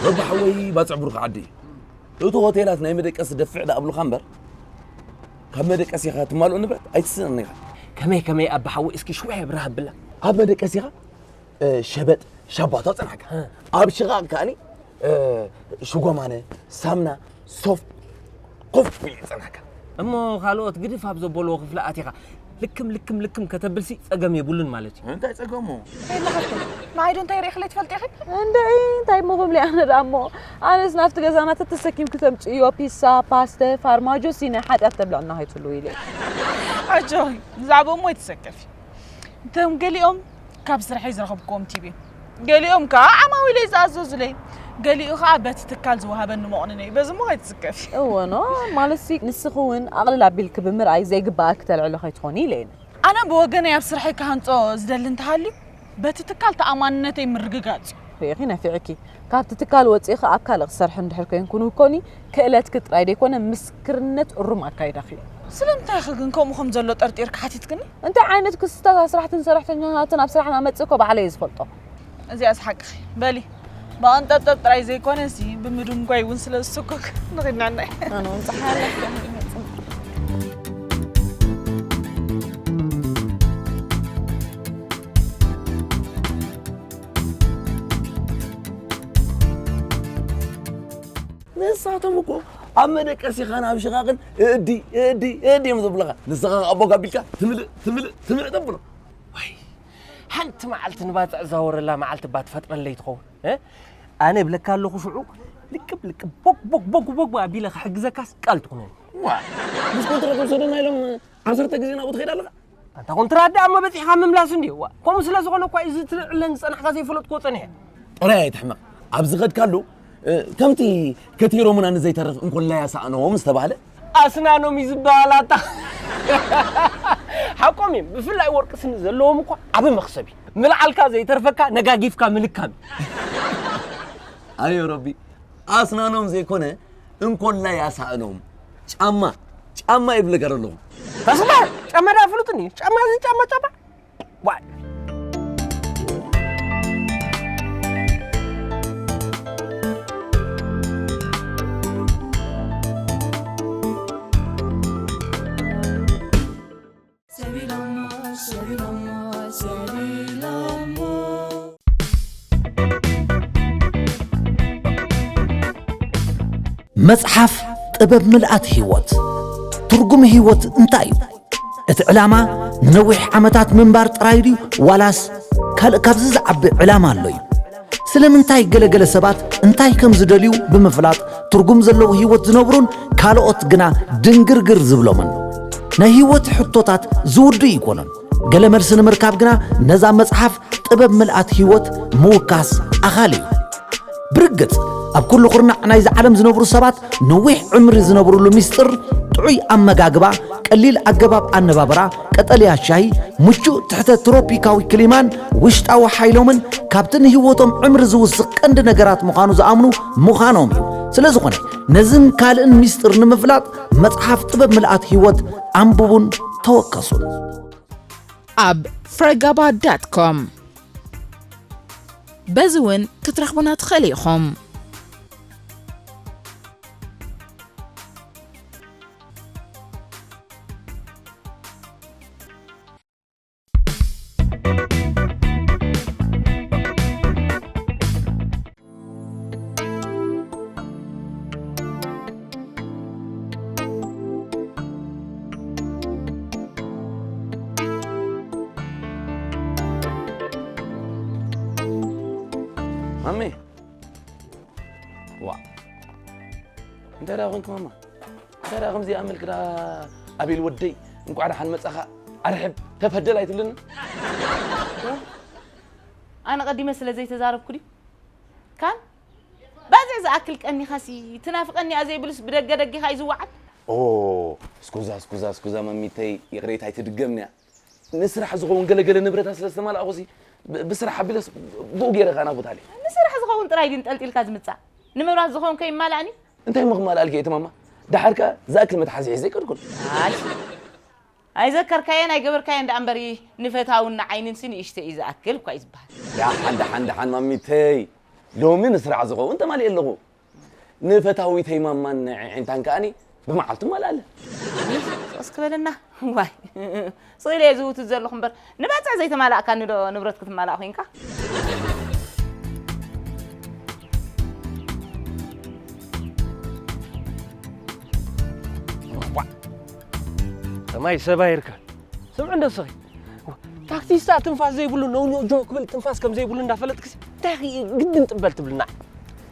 ረቢ ሓወይ ባጽዕ ብሩኽ ዓዲ እዩ። እቲ ሆቴላት ናይ መደቀሲ ደፍዕ ደኣ ኣብሉኻ እምበር ካብ መደቀሲኻ ትማልኦ ንብረት ኣይትስእንን ኢኻ። ከመይ ከመይ ኣባ ሓወይ እስኪ ሽውያ ብርሃ ብላ። ኣብ መደቀሲኻ ሸበጥ ሻባቶ ጸናሕካ ኣብ ሽቓቕ ከኣኒ ሽጎማነ ሳምና ሶፍት ኮፍ ኢሉ ይጸናካ። እሞ ካልኦት ግድፍ ኣብ ዘበልዎ ክፍሊ ኣቲኻ ልክም ልክም ልክም ከተብልሲ ጸገም የብሉን ማለት እዩ። እንታይ ጸገሙ? ንዓይ ዶ እንታይ ርኢኽለይ ትፈልጢ ኢኺ? እንድዒ እንታይ እሞ ክብሊ ኣነ ደኣ እሞ ኣነስ ናብቲ ገዛና ተተሰኪምኪ ተምጽእዮ ፒሳ ፓስተ ፋርማጆ ሲ ናይ ሓጢኣት ተብልዕና ከይትህልው ኢለ። ኣጆኺ ብዛዕባኦም ኣይትሰከፊ። እቶም ገሊኦም ካብ ስርሐይ ዝረኸብክዎም ቲብ እዮም። ገሊኦም ከኣ ዓማዊለይ ዝኣዘዙለይ። ገሊኡ ከኣ በቲ ትካል ዝወሃበኒ መቑንን እዩ። በዚ እሞ ኣይትስከፊ። እወ ኖ ማለት ሲ ንስኺ እውን ኣቕልል ኣቢልኪ ብምርኣይ ዘይግብኣኪ ተልዕሎ ከይትኾኒ ኢለ እየ። ኣነ ብወገነይ ኣብ ስርሐይ ክሃንጾ ዝደሊ እንተሃልዩ በቲ ትካል ተኣማንነተይ ምርግጋጽ እዩ። ርኢኺ ነፊዕኪ። ካብቲ ትካል ወጺእኺ ኣብ ካልእ ክትሰርሒ እንድሕር ኮይንኩ ንውኮኒ ክእለትኪ ጥራይ ደይኮነ ምስክርነት እሩም ኣካይዳኺ እዩ። ስለምንታይ ኢኺ ግን ከምኡ ከም ዘሎ ጠርጢርኪ ሓቲትክኒ? እንታይ ዓይነት ክስታት ኣስራሕትን ሰራሕተኛታትን ኣብ ስራሕና መጽእ እኮ ባዕለይ እየ ዝፈልጦ። እዚኣስ ሓቅኺ። በሊ ብቐንጠብጠብ ጥራይ ዘይኮነሲ ብምድንጓይ እውን ስለ ዝስኩክ ንኺድ ንዕናይ። ኣነ እውን ጸሓይ ኣላ እያ። ንሳቶም እኮ ኣብ መደቀሲኻን ኣብ ሽቓቕን እእዲ እእዲ እእዲ እዮም ዘብሉኻ። ንስኻ ኣቦ ጋቢልካ ትምልእ ትምልእ ትምልእ ተብሎ። ወይ ሓንቲ መዓልቲ ንባጽዕ ዛወረላ መዓልቲ እባ ትፈጥረለይ ትኸውን። እ? ኣነ እብለካ ኣለኹ ሽዑ ልቅብ ልቅብ ቦግ ቦግ ቦግ ቦግ ኣቢለ ክሕግዘካስ ቃል ትኹነኒ። ዋ፣ ምስ ኮንትራት ወሰደና ኢሎም ዓሰርተ ግዜ ናብኡ ትኸይድ ኣለኻ? ኣንታ ኮንትራት ደኣ እሞ በጺሕካ ምምላስ እንድዩ። ዋ፣ ከምኡ ስለ ዝኾነ እኳ እዩ ዝትልዕለን ዝጸናሕካ ዘይፈለጥክዎ ጸኒሐ። ጥራይ ኣይትሕመቕ። ኣብ ዝኸድካሉ፣ እ፣ ከምቲ ከቲሮምና ንዘይተርፍ እንኮላይ ኣሳእኖም ዝተባህለ። ኣስናኖም እዩ ዝበሃል ኣታ። ሓቆም እዮም። ብፍላይ ወርቂ ስኒ ዘለዎም እኳ ዓቢ መኽሰብ እዩ። ምልዓልካ ዘይተርፈካ ነጋጊፍካ ምልካም እዩ። ኣዮ ረቢ፣ ኣስናኖም ዘይኮነ እንኮላይ ኣሳእኖም። ጫማ፣ ጫማ ይብል ነገር ኣለኹ። ተስፋ፣ ጫማ ዳ ፍሉጥኒ? ጫማ እዚ ጫማ፣ ጫማ። ዋይ። መጽሓፍ ጥበብ ምልኣት ህይወት። ትርጉም ህይወት እንታይ እዩ? እቲ ዕላማ ንነዊሕ ዓመታት ምንባር ጥራይ ድዩ ዋላስ ካልእ ካብዚ ዝዓቢ ዕላማ ኣሎ እዩ? ስለምንታይ ገለገለ ሰባት እንታይ ከም ዝደልዩ ብምፍላጥ ትርጉም ዘለዎ ህይወት ዝነብሩን ካልኦት ግና ድንግርግር ዝብሎምን? ናይ ህይወት ሕቶታት ዝውድኡ ኣይኮኑን። ገለ መልሲ ንምርካብ ግና ነዛ መጽሓፍ ጥበብ ምልኣት ህይወት ምውካስ ኣኻሊ እዩ። ብርግጽ ኣብ ኩሉ ኩርናዕ ናይዚ ዓለም ዝነብሩ ሰባት ነዊሕ ዕምሪ ዝነብሩሉ ምስጢር ጥዑይ ኣመጋግባ፣ ቀሊል ኣገባብ ኣነባብራ፣ ቀጠልያ ሻሂ፣ ምቹእ ትሕተ ትሮፒካዊ ክሊማን ውሽጣዊ ሓይሎምን ካብቲ ንህይወቶም ዕምሪ ዝውስኽ ቀንዲ ነገራት ምዃኑ ዝኣምኑ ምዃኖም እዩ። ስለ ዝኾነ ነዝን ካልእን ምስጢር ንምፍላጥ መጽሓፍ ጥበብ ምልኣት ህይወት ኣንብቡን ተወከሱን። ኣብ ፍረጋባ ዳት ኮም በዚ እውን ክትረኽቡና ትኽእሉ ኢኹም። ማሚ፣ ዋ፣ እንታይ ደኣ ኮንኪ ማማ? እንታይ ደኣ ከምዚ ኣመልኪ ደኣ? ኣቤል ወደይ፣ እንቋዕ ደሓን መጻኻ። ኣርሕብ፣ ተፈደል ኣይትብልኒ? ኣነ ቀዲመ ስለ ዘይተዛረብኩ ድዩ? ካን ባዝዕ ዝኣክል ቀኒኻሲ ትናፍቐኒ እያ ዘይብሉስ ብደገ ደጊኻ እዩ ዝወዓል? ኦ፣ እስኩዛ፣ እስኩዛ፣ እስኩዛ ማሚተይ፣ ይቕሬታ ኣይትድገምንያ። ንስራሕ ዝኸውን ገለገለ ንብረታት ስለ ዝተማላእኹሲ፣ ብ-፣ ብስራሕ ኣቢለስ ብኡ ገይረ ከኣ ናብ ቦታ ልየ። ንስራሕ ዝኸውን ጥራይ ድዩ እንጠልጢልካ ዝምጻእ? ንምብራት ዝኸውን ከይማላእኒ? እንታይ እሞ ክማላእልኪ እየ እቲ ማማ? ደሓር ከኣ ዝኣክል መትሓዚ ሒዘ ኣይከድኩን። ኣይ፣ ኣይዘከርካየን ኣይገበርካየን ደኣ እምበሪ፣ ንፈታውን ንዓይንንሲ ንእሽተይ እዩ ዝኣክል እኳ እዩ ዝበሃል። ደሓን፣ ደሓን፣ ደሓን ማሚተይ። ሎሚ ንስራሕ ዝኸውን ተማሊኤ ኣለኹ። ንፈታዊተይ ማማን ንዕዒንታን ከኣኒ ብመዓልቱ እማልኣለ። ሶስ ክበለና ዋይ ስኢለ እየ ዝውትት ዘለኹ እምበር ንባፅዕ ዘይተማላእካኒ ዶ ንብረት ክትማላእ ኮንካ? ሰማይ ሰባይ ይርካ ስምዕ እንደ ስኺ ታክቲስታ ትንፋስ ዘይብሉ ነውኞ ጆ ክብል ትንፋስ ከም ዘይብሉ እንዳፈለጥክሲ እንታይ ግድን ጥበል ትብልና?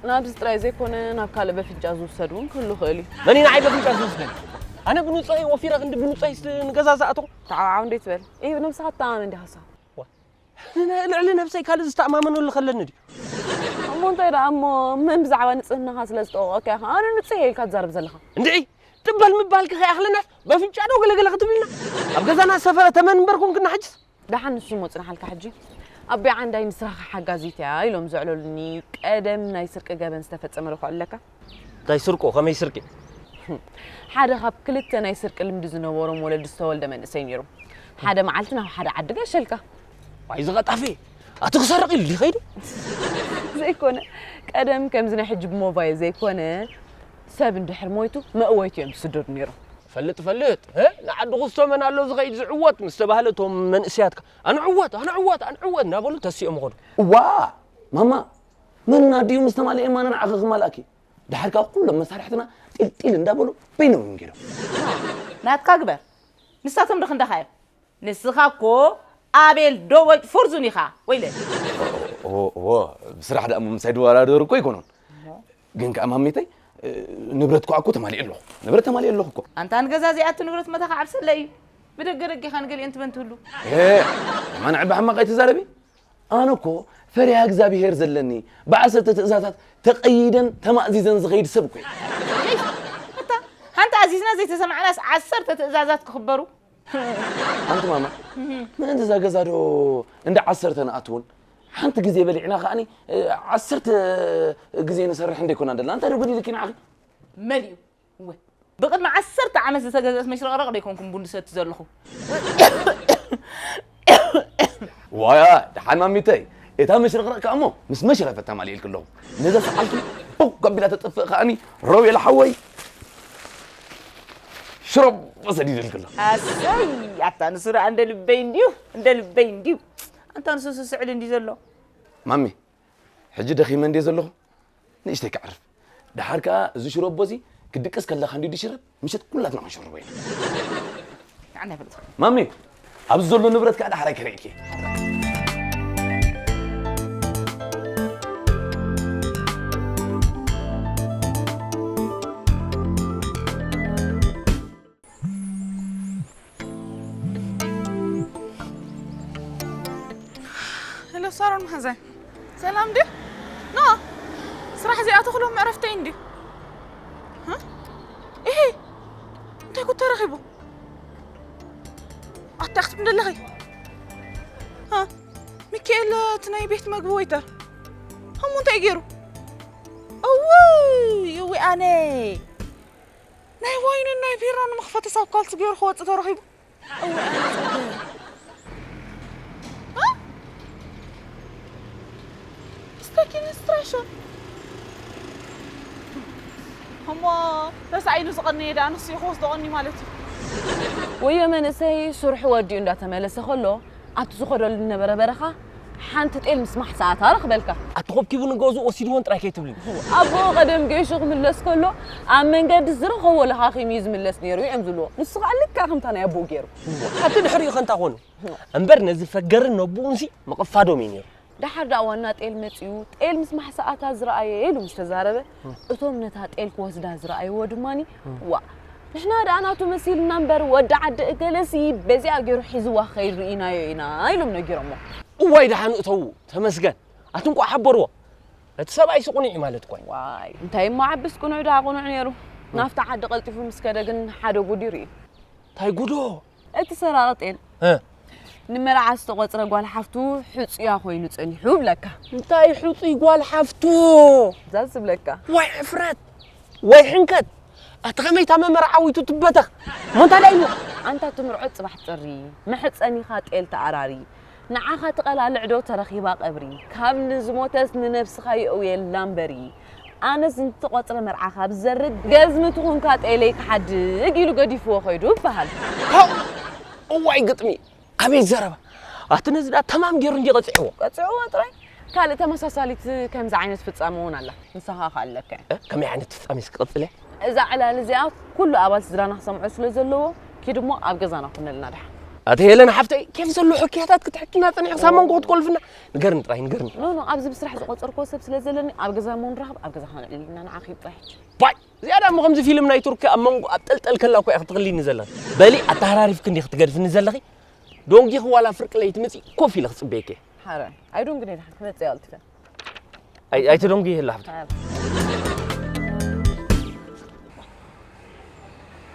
ናብዚ ጥራይ ዘይኮነ ናብ ካልእ በፍንጫ ዝውሰድ እውን ክህሉ ይኽእል እዩ። መን እዩ ንዓይ በፍንጫ ዝውስደኒ? ኣነ ብንጹሀይ ወፊረ ክንዲ ብንጹሀይ ንገዛ ዝኣተኹ? ተዓብዓብ እንዴት ትበል? ኢህ ብነብስኻ ትተኣማመን ዲኻ ንስኻ? ልዕሊ ነብሰይ ካልእ ዝተኣማመነሉ ከለኒ ድዩ? እሞ እንታይ ደኣ እሞ መን ብዛዕባ ንጽህናኻ ስለ ዝጠወቐካ ኢኻ ኣነ ንጹህ እየ ኢልካ ትዛረብ ዘለኻ? እንድዒ ጥበል ምባልኪ ከይኣኽለናስ በፍንጫ ዶ ገለገለ ክትብልና? ኣብ ገዛና ዝሰፈረ ተመን እምበር ኮንክና ሕጅስ? ደሓን ንሱ እሞ ጽንሓልካ ሕጂ። ኣቦይ ዓንዳይ ንስኻ ሓጋዚት እያ ኢሎም ዘዕለሉኒ ቀደም ናይ ስርቂ ገበን ዝተፈጸመ ዶ ከዕልለካ? እንታይ ስርቆ? ከመይ ስርቂ? ሓደ ካብ ክልተ ናይ ስርቂ ልምዲ ዝነበሮም ወለዲ ዝተወልደ መንእሰይ ነይሩ። ሓደ መዓልቲ ናብ ሓደ ዓዲ ገሸልካ። ዋይ እዚ ቀጣፊ! ኣቲ ክሰርቕ ኢሉ ድዩ ከይዱ? ዘይኮነ ቀደም ከምዚ ናይ ሕጂ ብሞባይል ዘይኮነ ሰብ እንድሕር ሞይቱ መእወይቱ እዮም ዝስደዱ ነይሮም። ፈልጥ ፈልጥ እ ንዓዲ ኩስቶ መን ኣሎ ዝኸይድ ዝዕወት ምስ ተባህለ እቶም መንእሰያት ከ ኣነ ዕወት ኣነ ዕወት ኣነ ዕወት እናበሉ ተሲኦም ይኸዱ። እዋ ማማ መን ኣዲኡ ምስ ተማልአ እማ ንዓኺ ክማልኣኪ። ድሓር ከኣ ኩሎም መሳርሕትና ጢልጢል እንዳበሉ በይኖም እዮም ገይሮም። ናትካ ግበር። ንሳቶም ዶ ክንዳኻ እዮም? ንስኻ እኮ ኣቤል ዶ ወይ ፍርዙን ኢኻ ወይለ። እዎ እዎ ብስራሕ ደኣ እሞ ምሳይ ድወዳደሩ እኮ ኣይኮኑን። ግን ከኣ ማሚተይ ንብረት ከኣ እኮ ተማሊኡ ኣለኹ። ንብረት ተማሊኡ ኣለኹ እኮ። ኣንታ ንገዛ ዘይኣቱ ንብረት መታኻ ዓብሰለ እዩ። ብደገ ደጊኻ ንገሊኦን ትበን ትህሉ። ማንዐ ብሓማቕ ኣይትዛረቢ። ኣነ እኮ ፈሪሃ እግዚኣብሄር ዘለኒ ብዓሰርተ ትእዛዛት ተቐይደን ተማእዚዘን ዝኸይድ ሰብ እኮ እየ። እታ ሓንቲ ኣዚዝና ዘይተሰማዕናስ ዓሰርተ ትእዛዛት ክኽበሩ ኣንቲ ማማ፣ ምእንቲ እዛ ገዛ ዶ እንዳ ዓሰርተ ንኣትውን? ሓንቲ ግዜ በሊዕና ከኣኒ፣ እ፣ ዓሰርተ ግዜ ንሰርሕ እንደ ይኮና እንደላ። እንታይ ዶ ጎዲልኪ ንዓኺ? መሊኡ። እወ። ብቕድሚ ዓሰርተ ዓመት ዝተገዝአት መሽረቕረቕ ዶ ይኮንኩም ቡን ዝሰቲ ዘለኹ? ዋያ፣ ደሓን ማሚተይ፣ እታ መሽረቕረቕ ከኣ እሞ ምስ መሽረፈት ተማሊእልኪ ኣለኹ። ነዛ ሰዓልኪ ቡቕ ኣቢላ ተጥፍእ ከኣኒ ሮቤል ሓወይ ሽሮቦ ሰዲድልኪ ኣለኹ። ኣሰይ፣ ኣታ ንሱ ደኣ እንደ ልበይ እንድዩ፣ እንደ ልበይ እንድዩ። ኣንታ ንሱ ስስዕል እንድዩ ዘሎ። ማሚ፣ ሕጂ ደኺመ እንድየ ዘለኹ፣ ንእሽተይ ከዕርፍ። ደሓር ከኣ እዚ ሽሮቦ እዚ ክድቅስ ከለኻ እንድዩ ዝሽረብ፣ ምሸት ኩላትና ክንሽርቦ ኢና። ኣነ ኣይፈልጥን። ማሚ፣ ኣብዚ ዘሎ ንብረት ከኣ ደሓር ኣይከርእየኪ። ሄሎ ሳሮን መሓዛይ፣ ሰላም ድዩ? ኖ፣ ስራሕ ዘይኣተኹሎም ዕረፍተይ እንድዩ። ሃ? ኢሂ፣ እንታይ ጉድ ተረኺቡ? ኣታ ክትብሊ ኣለኺ? ሃ? ሚካኤል፣ እቲ ናይ ቤት መግቢ ዌይተር፣ ሃሞ እንታይ ገይሩ? እውይ፣ እውይ ኣነ። ናይ ዋይንን ናይ ቢራን መኽፈቲ ሳብ ካልሲ ገይሩ ክወጽእ ተረኺቡ። እወ፣ ኣነ ጸገም። እ? ስታኪን ስትራሾ። እሞ ተሳኢኑ ዝቐነየ ደኣ ንሱ እዩ ክወስዶ ቀንዩ ማለት እዩ። ወዮ መንእሰይ ስርሑ ወዲኡ እንዳተመለሰ ከሎ ኣብቲ ዝኸደሉ ዝነበረ በረኻ ሓንቲ ጤል ምስ ማሕሰኣታ ረኽበልካ። ኣተኾብኪቡ ንገዝኡ ወሲድዎን ጥራይ ከይትብልኒ። ኣቦኡ ቀደም ገይሹ ክምለስ ከሎ ኣብ መንገዲ ዝረኸቦ ለኻኺም እዩ ዝምለስ ነይሩ እዮም ዝብልዎ። ንሱ ኸኣ ልክዕ ከምታ ናይ ኣቦኡ ገይሩ። ኣቲ ድሕሪኡ ከ እንታይ ኮኑ? እምበር ነዚ ፈገርን ነቦኡንሲ ምቕፋዶም እዩ ነይሩ። ደሓር ደኣ ዋና ጤል መጺኡ፣ ጤል ምስ ማሕሰኣታ ዝረኣየ ኢሉ ምስ ተዛረበ፣ እቶም ነታ ጤል ክወስዳ ዝረኣይዎ ድማኒ፣ "ዋእ፣ ንሕና ደኣ ናቱ መሲልና እምበር፣ ወዲ ዓዲ እገለሲ በዚኣ ገይሩ ሒዝዋ ክኸይድ ርኢናዮ ኢና" ኢሎም ነጊሮሞ። እዋይ ደሓን እተዉ፣ ተመስገን። ኣቲ እንቋዕ ሓበርዎ። እቲ ሰብኣይሲ ቅኑዕ እዩ ማለት እኮ እዩ። ዋይ፣ እንታይ እሞ ዓብስ ቅኑዕ ደኣ ቅኑዕ ነይሩ። ናብታ ዓዲ ቀልጢፉ ምስ ከደ ግን ሓደ ጉድ እዩ ርእዩ። እንታይ ጉዶ? እቲ ሰራቒ ጤል እ። ንመርዓ ዝተቖጽረ ጓል ሓፍቱ ሕጹያ ኮይኑ ጸኒሑ ብለካ። እንታይ ሕጹይ ጓል ሓፍቱ? እዛ ዝብለካ። ዋይ ሕፍረት! ዋይ ሕንከት! ኣቲ ከመይ እታ መመርዓዊቱ ትበተኽ? እሞ እንታይ ደኣ ኢልዋ? ኣንታ ትምርዖ ጽባሕ ጥሪ፣ መሕጸኒኻ ጤል ተኣራሪ፣ ንዓኻ ትቐላልዕ ዶ ተረኺባ ቀብሪ፣ ካብ ንዝሞተስ ንነብስኻ የእውየላ እምበሪ፣ ኣነስ ንዝተቖጽረ መርዓኻ ብዘርግ፣ ገዝሚ ትኹንካ ጤለይ ክሓድግ ኢሉ ገዲፍዎ ኸይዱ ይበሃል። ፓው! እዋይ ግጥሚ! ኣቤት ዘረባ! ኣቲ ነዚ ደኣ ተማም ገይሩ እንድዩ ቀጺዕዎ። ቀጺዕዎ ጥራይ? ካልእ ተመሳሳሊት ከምዚ ዓይነት ፍጻመ እውን ኣላ። ንስኻ ኸኣ ኣለካ እያ። እ? ከመይ ዓይነት ፍጻመ እስኪ ቀጽለ? እዛ ዕላል እዚኣ ኩሉ ኣባል ስድራና ክሰምዖ ስለ ዘለዎ፣ ኪድ እሞ ኣብ ገዛና ኩነልና ደሓን። ኣቲ ሄለን ሓፍተይ፣ ኬፍ ዘሎ ሕክያታት ክትሕክይና ጸኒሕክስ ኣብ መንጎ ክትቆልፍና? ንገርኒ ጥራይ፣ ንገርኒ። ኖ፣ ኖ፣ ኣብዚ ብስራሕ ዝቆጸርክዎ ሰብ ስለ ዘለኒ፣ ኣብ ገዛ እሞ ንራኸብ፣ ኣብ ገዛ ክነዕልል ኢና፣ ንዓኺ ጥራይ ሕጂ። ባይ! እዚኣ ደኣ እሞ ከምዚ ፊልም ናይ ቱርኪ ኣብ መንጎ ኣብ ጠልጠል ከላ እኮ እያ ክትቕልይኒ ዘላ። በሊ ኣተሃራሪፍኪ እንዲኺ ክትገድፍኒ ዘለኺ? ዶንጊኺ ዋላ ፍርቂ ለይቲ መጺእ ኮፍ ኢለ ክጽበየኪ እየ። ሓራይ። ኣይዶንግን እየ ደሓን ክመጽእ እየ ኣልቲፈ። ኣይ-፣ ኣይትደንጉ ይህላ ሓፍታ። ሓራይ።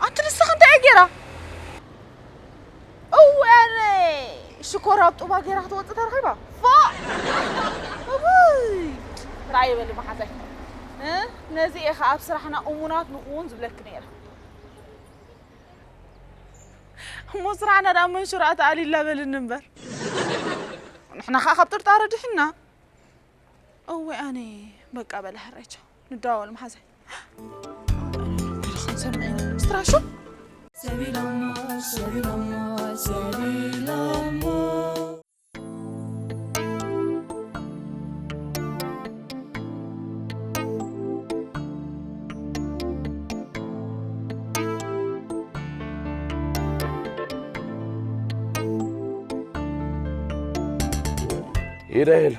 ኣንቲ ንስኺ እንታይ እየ ገይራ? እወ፣ ኣነ ሽኮር ኣብ ጡባ ገይራ ክትወጽእ ተረኺባ። ፎእ! እውይ! ራእይ በሊ መሓዛይ። እ? ነዚ እየ ኸዓ ኣብ ስራሕና እሙናት ንኽውን ዝብለኪ ነይረ። እሞ ስራሕና ደኣ መንሽሮ ኣትኣልይላ በልኒ እምበር። ንሕና ኸዓ ካብ ጥርጣረ ድሒንና። እወ ኣነ በቃ በለ ሕራይ ቻው። ንደዋወል መሓዛይ። ክንሰምዕ ኢና። ስትራሾ? ሰቢሎሞ፣ ሰቢሎሞ፣ ሰቢሎሞ። ሄዳ ሄሎ፣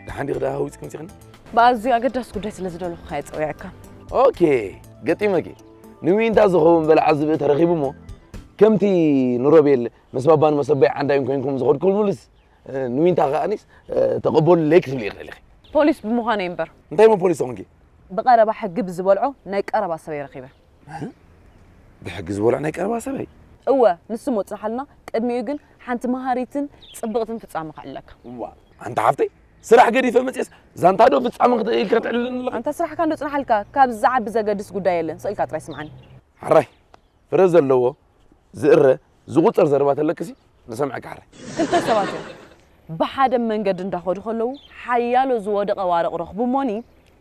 ደሓን ዲኺ ደኣ ሃዊፅኪ መፂኽኒ? ብኣዝዩ ኣገዳሲ ጉዳይ ስለ ዝደለኹ እየ ፀዊዐካ። ኦኬ፣ ገጢመኪ። ንዊንታ ዝኸውን በላዓ ዝብኢ ተረኺቡ እሞ፣ ከምቲ ንሮቤል ምስ ባባን መሰበይ ዓንዳይን ኮይንኩም ዝኸድኩምሉስ፣ እ፣ ንዊንታ ከኣኒስ፣ እ፣ ተቐበሉለይ ክትብሊ ይኽእል ኢኺ። ፖሊስ ብምዃነይ እምበር። እንታይ እሞ ፖሊስ ተኾንኪ? ብቐረባ ሕጊ ብዝበልዖ ናይ ቀረባ ሰበይ ረኺበ። እ? ብሕጊ ዝበልዖ ናይ ቀረባ ሰበይ? እወ፣ ንሱ ሞ ጽንሓልና፣ ቅድሚኡ ግን ሓንቲ መሃሪትን ጽብቕትን ፍጻመ ከዕልለካ። እዋ፣ ኣንታ ሓፍተይ፣ ስራሕ ገዲፈ መጽየስ ዛንታ ዶ ፍጻመ ክተ- ኢልካ ትዕልልኒ ኣለኻ? ኣንታ ስራሕካ እንዶ ጽንሓልካ፣ ካብዚ ዝዓቢ ዘገድስ ጉዳይ የለን፣ ስቕ ኢልካ ጥራይ ስምዓኒ። ሓራይ፣ ፍረ ዘለዎ፣ ዝእረ፣ ዝቑጸር ዘረባ ተለክሲ፣ ንሰምዐካ ሓራይ። ክልተ ሰባት እዮም ብሓደ መንገዲ እንዳኸዱ ከለዉ ሓያሎ ዝወደቐ ዋርቕ ረኽቡ እሞኒ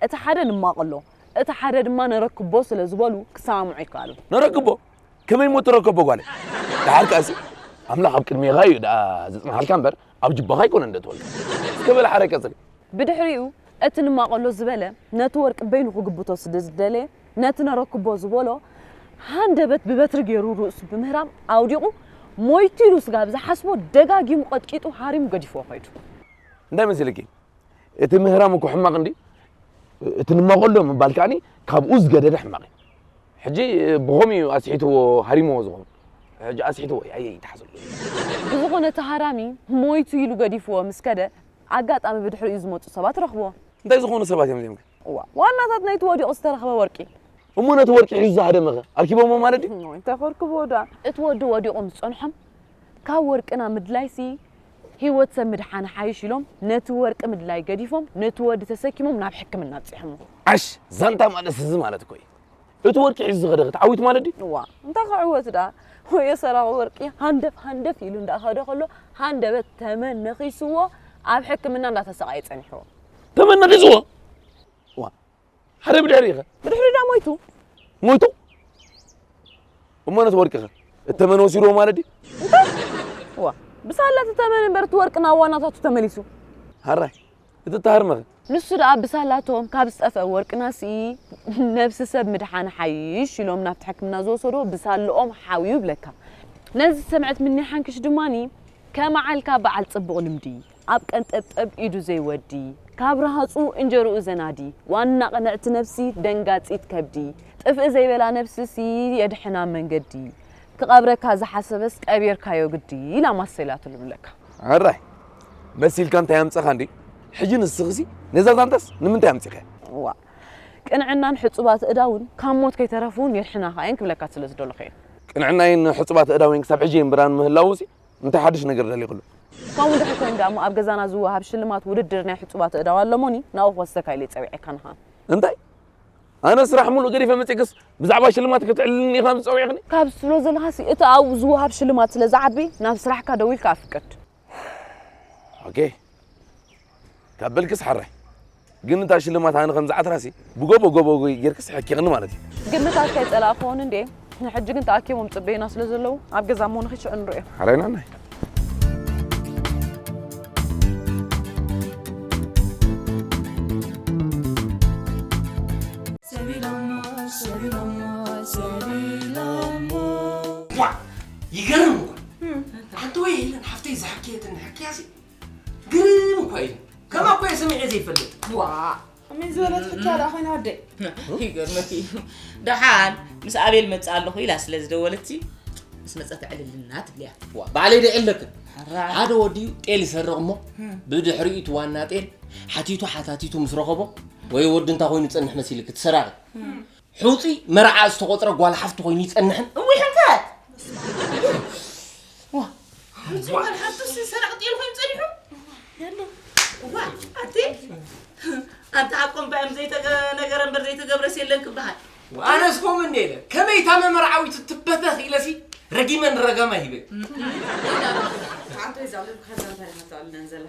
እቲ ሓደ ንማቐሎ እቲ ሓደ ድማ ነረክቦ ስለ ዝበሉ ክሰማምዑ ኣይከኣሉን። ነረክቦ? ከመይ እሞ ትረከቦ ጓለይ? ደሓር ከኣሲ ኣምላኽ ኣብ ቅድሜኻ እዩ ደኣ ዘጽንሓልካ እምበር ኣብ ጅባኻ ኣይኮነን እንዶ ተወልካ። እስከ በል ሓራይ ቀጽሊ። ብድሕሪኡ እቲ ንማቐሎ ዝበለ ነቲ ወርቂ በይኑ ክግብቶ ስለ ዝደለየ ነቲ ነረክቦ ዝበሎ ሃንደበት ብበትሪ ገይሩ ርእሱ ብምህራም ኣውዲቑ ሞይቱ ኢሉ ስጋብ ዝሓስቦ ደጋጊሙ ቀጥቂጡ ሃሪሙ ገዲፍዎ ከይዱ። እንታይ መሲልኪ? እቲ ምህራም እኮ ሕማቕ እንዲ እቲ ንማቐሎ ምባል ከዓኒ ካብኡ ዝገደደ ሕማቕ እዩ። ሕጂ ብኸምኡ እዩ ኣስሒትዎ ሃሪምዎ ዝኸውን። ሕጂ ኣስሒትዎ እዩ፣ ኣየ ይትሓዘሉ። ብዝኾነ እቲ ሃራሚ ሞይቱ ኢሉ ገዲፍዎ ምስ ከደ ኣጋጣሚ ብድሕሪኡ ዝመፁ ሰባት ረኽብዎ። እንታይ ዝኾኑ ሰባት እዮም እዚኦም ከ? እዋ ዋናታት ናይቲ ወዲቑ ዝተረኽበ ወርቂ። እሞ ነቲ ወርቂ ሒዙ ዝሃደመኸ ኣርኪቦሞ ማለት ድዩ? እንታይ ከርክብዎ ደኣ? እቲ ወዲ ወዲቑ ምስ ጸንሖም ካብ ወርቅና ምድላይሲ ህይወት ሰብ ምድሓን ሓይሽ ኢሎም ነቲ ወርቂ ምድላይ ገዲፎም ነቲ ወዲ ተሰኪሞም ናብ ሕክምና ኣብጺሖሞ። ዓሽ ዛንታ ማለት እዚ ማለት እኮ እዩ። እቲ ወርቂ ሒዙ ዝኸደ ተዓዊቱ ማለት ድዩ? እዋ እንታይ ክዕወት ደኣ? ወዮ ሰራቒ ወርቂ ሃንደፍ ሃንደፍ ኢሉ እንዳኸደ ከሎ ሃንደበት ተመን ነኺስዎ ኣብ ሕክምና እንዳተሰቓየ ጸኒሕዎ። ተመን ነኺስዎ? እዋ ሓደ ብድሕሪኸ? ብድሕሪ ዳ ሞይቱ። ሞይቱ? እሞ ነቲ ወርቂኸ? እተመን ወሲድዎ ማለት ድዩ? ዋ ብሳላ እቲ ተመን እምበር እቲ ወርቂ ናብ ዋናታቱ ተመሊሱ። ሃራይ እቲ እተሃርመኸ? ንሱ ደኣ ብሳላቶም ካብ ዝጠፍአ ወርቅናሲ ነብሲ ሰብ ምድሓን ሓይሽ ኢሎም ናብቲ ሕክምና ዝወሰድዎ ብሳልኦም ሓውዩ ይብለካ። ነዚ ዝሰምዐት ምኒ ሓንክሽ ድማኒ ከመዓልካ በዓል ጽቡቕ ልምዲ፣ ኣብ ቀንጠብጠብ ኢዱ ዘይወዲ፣ ካብ ረሃጹ እንጀርኡ ዘናዲ፣ ዋና ቅንዕቲ ነብሲ ደንጋጺት ከብዲ፣ ጥፍኢ ዘይበላ ነብስሲ የድሕና መንገዲ፣ ክቐብረካ ዝሓሰበስ ቀቢርካዮ ግዲ ኢላ ማሰላትሉ ብለካ። ሕራይ መሲልካ እንታይ ኣምጸኻ እንዲ ሕጂ ንስኽሲ ነዛ ዛንታስ ንምንታይ ኣምጺኻያ? እዋ ቅንዕናን ሕጹብ ኣእዳውን ካብ ሞት ከይተረፉ እውን የድሕናኻ እየን ክብለካ ስለ ዝደለኹ እየ። ቅንዕናይን ሕጹብ ኣእዳወይን ክሳብ ሕጂ የንብራን ምህላዉሲ እንታይ ሓድሽ ነገር ደሊኹሉ? ከምኡ ድሕር ኮይኑ ደኣ እሞ ኣብ ገዛና ዝወሃብ ሽልማት ውድድር ናይ ሕጹብ ኣእዳው ኣሎ እሞኒ ናብኡ ክወስደካ ኢለ እየ ጸዊዐካ ንኻ። እንታይ? ኣነ ስራሕ ሙሉእ ገዲፈ መጺእክስ ብዛዕባ ሽልማት ክትዕልልኒ ኢኻ ዝጸዊዕኽኒ? ካብ ትብሎ ዘለኻሲ እቲ ኣብኡ ዝወሃብ ሽልማት ስለ ዝዓቢ ናብ ስራሕካ ደው ኢልካ ኣፍቅድ። ኦኬ ካብ በልክስ ሓራይ ግን እታ ሽልማት ኣነ ከም ዝዓትራሲ ብጎቦ ጎቦ ጌርክስ ሕኪቕኒ ማለት እዩ። ግምታት ከይጸላእክዎን እንዴ ንሕጂ ግን ተኣኪቦም ጽበዩና ስለ ዘለዉ ኣብ ገዛ እሞ ንኺድ ሽዑ ንርእዮ። ሓራይ ናናይ ይገርም እኮ ኣንቲ ወይ የለን ሓፍተይ ዝሓከየትን ሕክያሲ ግርም እኮ እዩ። ከማ እኮ እየ ሰሚዐ ዘይፈልጥ። ዋ ከመይ ዝበለት ሕክያ ደኣ ኮይና ወደይ። ይገርመኪ እዩ። ደሓን ምስ ኣቤል መጽእ ኣለኹ ኢላ ስለ ዝደወለትሲ ምስ መጸት ዕልልና ትብልያ። ዋ ባዕለይ ዶ የዕልለክን? ሓደ ወዲ እዩ ጤል ይሰርቕ እሞ ብድሕሪኡ እቲ ዋና ጤል ሓቲቱ ሓታቲቱ ምስ ረኸቦ ወይ ወዲ እንታይ ኮይኑ ዝጸንሕ መሲልኪ እቲ ሰራቒ? ሑጺ መርዓ ዝተቖጽረ ጓል ሓፍቲ ኮይኑ ይጸንሕን። እውይ ሕንፈት! ዋ፣ ሑጺ ጓል ሓፍቲ ሰራቒ ጤል ኮይኑ ጸኒሑ? ዋ፣ ኣቲ ኣንታ ሓቆም ባዮም ዘይተገ- ነገረ እምበር ዘይተገብረስ የለን ክበሃል። ኣነስ ከምኡ እንደ ኢለ ከመይ እታ መመርዓዊት ትበተኽ ኢለሲ ረጊመ ንረጋማ ሂበ። ኣንተ ወይ ዛሉ ብኸዛ እንታይ ኢኻ ተዕልለን ዘላ?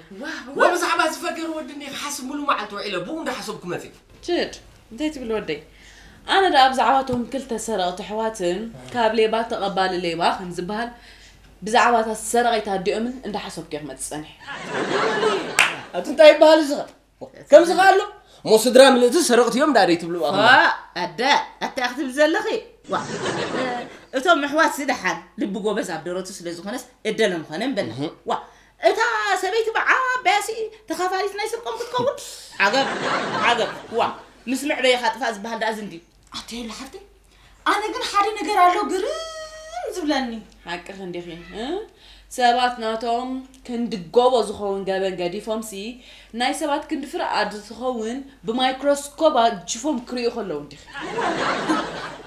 ወብዛዕባ ዝፈገር ወዲ እንደ ክሓስብ ሙሉ መዓልቲ ውዒለ ብኡ እንዳሓሰብኩ መፅእ። ችድ እንታይ ትብል ወደይ? ኣነ ደኣ ብዛዕባ እቶም ክልተ ሰረቕቲ ኣሕዋትን ካብ ሌባ ተቐባሊ ሌባ ከም ዝበሃል ብዛዕባ እታ ዝሰረቐት ኣዲኦምን እንዳሓሰብኩ እየ ክመጽእ ጸኒሐ። ኣቲ እንታይ ይበሃል እዚ ኸ? ከምዚ ኸ ኣሎ? እሞ ስድራ ምልእቲ ሰረቕቲ እዮም ደኣ ደይትብሉ እባ ኸ? ኣደ ኣታ ክትብል ዘለኺ ዋ እቶም ኣሕዋትሲ ደሓን ልቢ ጎበዝ ኣብ ደረቱ ስለ ዝኾነስ እደለ ምኾነ እምበልና ዋ እታ ሰበይቲ ብዓባያሲ ተኻፋሊት ናይ ስርቆም ክትከውን ዓገብ ዓገብ ዋ ምስ መዕበይኻ ጥፋእ ዝበሃል ደኣ ዝንዲ ኣተየለ ሓፍተይ ኣነ ግን ሓደ ነገር ኣሎ ግርም ዝብለኒ ሓቅኺ እንዲኺ እ ሰባት ናቶም ክንዲ ጎቦ ዝኸውን ገበን ገዲፎምሲ ናይ ሰባት ክንዲ ፍረ ኣድ ዝኸውን ብማይክሮስኮፕ ኣጅፎም ክርእዩ ከለዉ እንዲኺ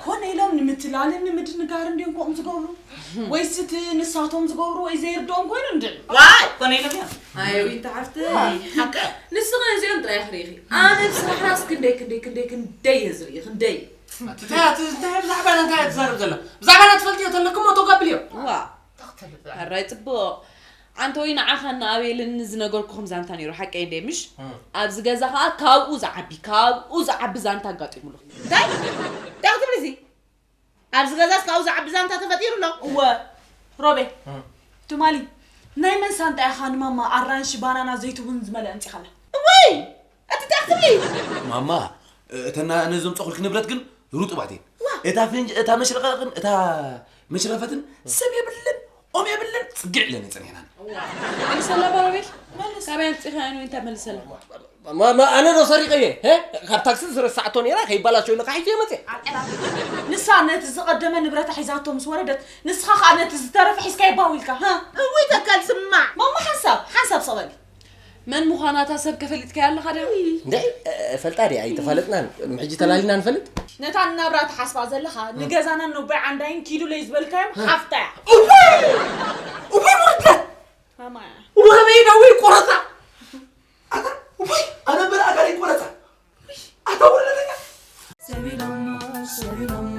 ኮነ ኢሎም እቲ ላልን ንምድንጋር እንዲዮም ከምኡ ዝገብሩ? ወይስ እቲ ንሳቶም ዝገብሩ ወይ ዘይርድኦም ኮይኑ እንድዒ? ዋይ፣ ኮነ ኢሎም እዮም። ኣየዊ እንተ ሓፍተይ። ሓቀ። ንስኺ ነዚኦም ጥራይ ኢኺ ርኢኺ። ኣነ ብስራሕናስ ክንደይ፣ ክንደይ፣ ክንደይ፣ ክንደይ እየ ዝርኢ፣ ክንደይ። እንታይ እያ፣ እንታይ ብዛዕባ እንታይ እያ ትዛረብ ዘላ? ብዛዕባ ናይ ትፈልጥዮ ተለክሞ ተጋብልዮ። ዋ። ኣራይ ጽቡቕ። ኣንተ ወይ ንዓኻን ንኣቤልን ዝነገርኩኹም ዛንታ ነይሩ፣ ሓቀይ እንደ ምሽ? እም። ኣብዚ ገዛ ኸኣ ካብኡ ዝዓቢ፣ ካብኡ ዝዓቢ ዛንታ ኣጋጢሙሉ። እንታይ? እንታይ ክትብሊ እዚ? ኣብዚ ገዛስ ካብኡ ዝዓቢ ዛንታ ተፈጢሩ ኣሎ? እወ፣ ሮቤል። እም። ትማሊ ናይ መን ሳንጣ ኢኻ ንማማ ኣራንሺ፣ ባናና፣ ዘይትቡን ዝመልአ ኣምጺኻላ? እወይ! ኣቲ እንታይ ክትብሊ? ማማ፣ እተን ኣነ ዘምጸኹልኪ ንብረት ግን ርጡባት እየን። ዋ! እታ ፍንጅ-፣ እታ መሽረቐቕን እታ መሽረፈትን ሰብ የብለን፣ ኦም የብለን፣ ጽግዕ ኢለን ጸኒሐናን። መልሰላ ባሮቤል፣ መልስ። ካበይ ኣምጺኻያ ንወይንታ መልሰላ? ማ-፣ ማ-፣ ኣነ ዶ ሰሪቐየ? ሄ? ካብ ታክሲ ዝረሳዕቶ ነይራ፣ ከይባላሸው ኢለ ካሒሰ መጽእ። ንሳ ነቲ ዝቐደመ ንብረታ ሒዛቶ ምስ ወረደት፣ ንስኻ ኸኣ ነቲ ዝተረፈ ሒዝካዮ ባው ኢልካ፣ ሃ? እውይ ተካል ስማዕ። ማማ ሓንሳብ፣ ሓንሳብ ስቕ በሊ። መን ምዃና እታ ሰብ ከፈሊጥካያ ኣለኻ ድዩ? እንድዒ፣ እ-፣ እፈልጣ ድየ? ኣይተፋለጥናን። ቅድሚ ሕጂ ተላሊና ንፈልጥ? ነታ ንናብራ ትሓስባ ዘለኻ፣ ንገዛናን ነቦይ ዓንዳይን ኪዱለይ ዝበልካዮም ሓፍታ እያ። እዋይ! እዋይ ውርደት! ማማ እያ። እዋይ በይዳ ወይ ቆረፃ! ኣታ፣ እዋይ! ኣነ በላ ኣካል ይቆረፃ! ኣታ ውርደተኛ! ሰቢሎሞ፣ ሰቢሎሞ፣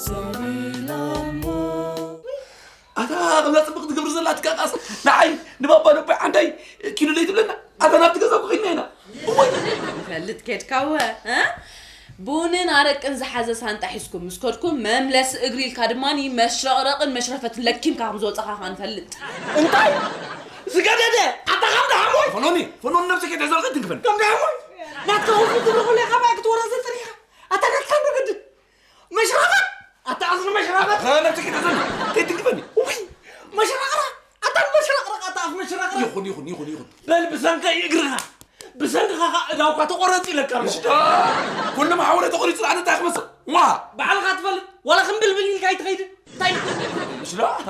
ሰቢሎሞ። ኣታ፣ ከምዛ ጽብቕቲ ትገብር ዘላ ትቃቃስ፣ ንዓይ፣ ንባባ ነቦይ ዓንዳይ ኪዱለይ ትብለና። ኣታ፣ ናብቲ ገዛ እኮ ከይድና ኢና። እወይ! ንፈልጥ ኬድካ እወ፣ እ? ቡንን ኣረቅን ዝሓዘ ሳንጣ ሒዝኩም ምስ ከድኩም፣ መምለሲ እግሪ ኢልካ ድማ መሽረቕረቕን መሽረፈትን ለኪምካ ከም ዝወጻኻ ከኣ ንፈልጥ። እንታይ? ዝገደደ! ኣታ፣ ከም ደሓሞይ! ፈኖኒ፣ ፈኖኒ፣ ነብሲ ከይትሕዘልካ ትንክፈኒ። ከም ደሓሞይ! ናትካ ውፉ ትብሎ ከሎ ኢኻ ባይ ክትወረዘ ጸኒሕካ። ኣታ፣ ናትካ መገዲ! መሽረቐቕ! ኣታ ኣዝሪ መሽረቐቕ! ኣታ ነብሲ ከይትሕዘኒ፣ ከይትንክፈኒ። ውይ! መሽረቕረቕ! ኣታ መሽረቕረቕ! ኣታ ኣፍ መሽረቕረቕ! ይኹን፣ ይኹን፣ ይኹን፣ ይኹን። በል ብሰንከይ እግርኻ፣ ብሰንክኻ ኸኣ እዳውካ ተቖረጽ ኢለካ። እሺ፣ ዳ-፣ ኩሉ መሓውረ ተቖሪጹ ኣነ እንታይ ክመስል? ዋ! ባዕልኻ ትፈልጥ፣ ዋላ ክንብልብል ኢልካ ኣይትኸይድን። እንታይ? እሺ፣ ዳ-፣ ኣታ፣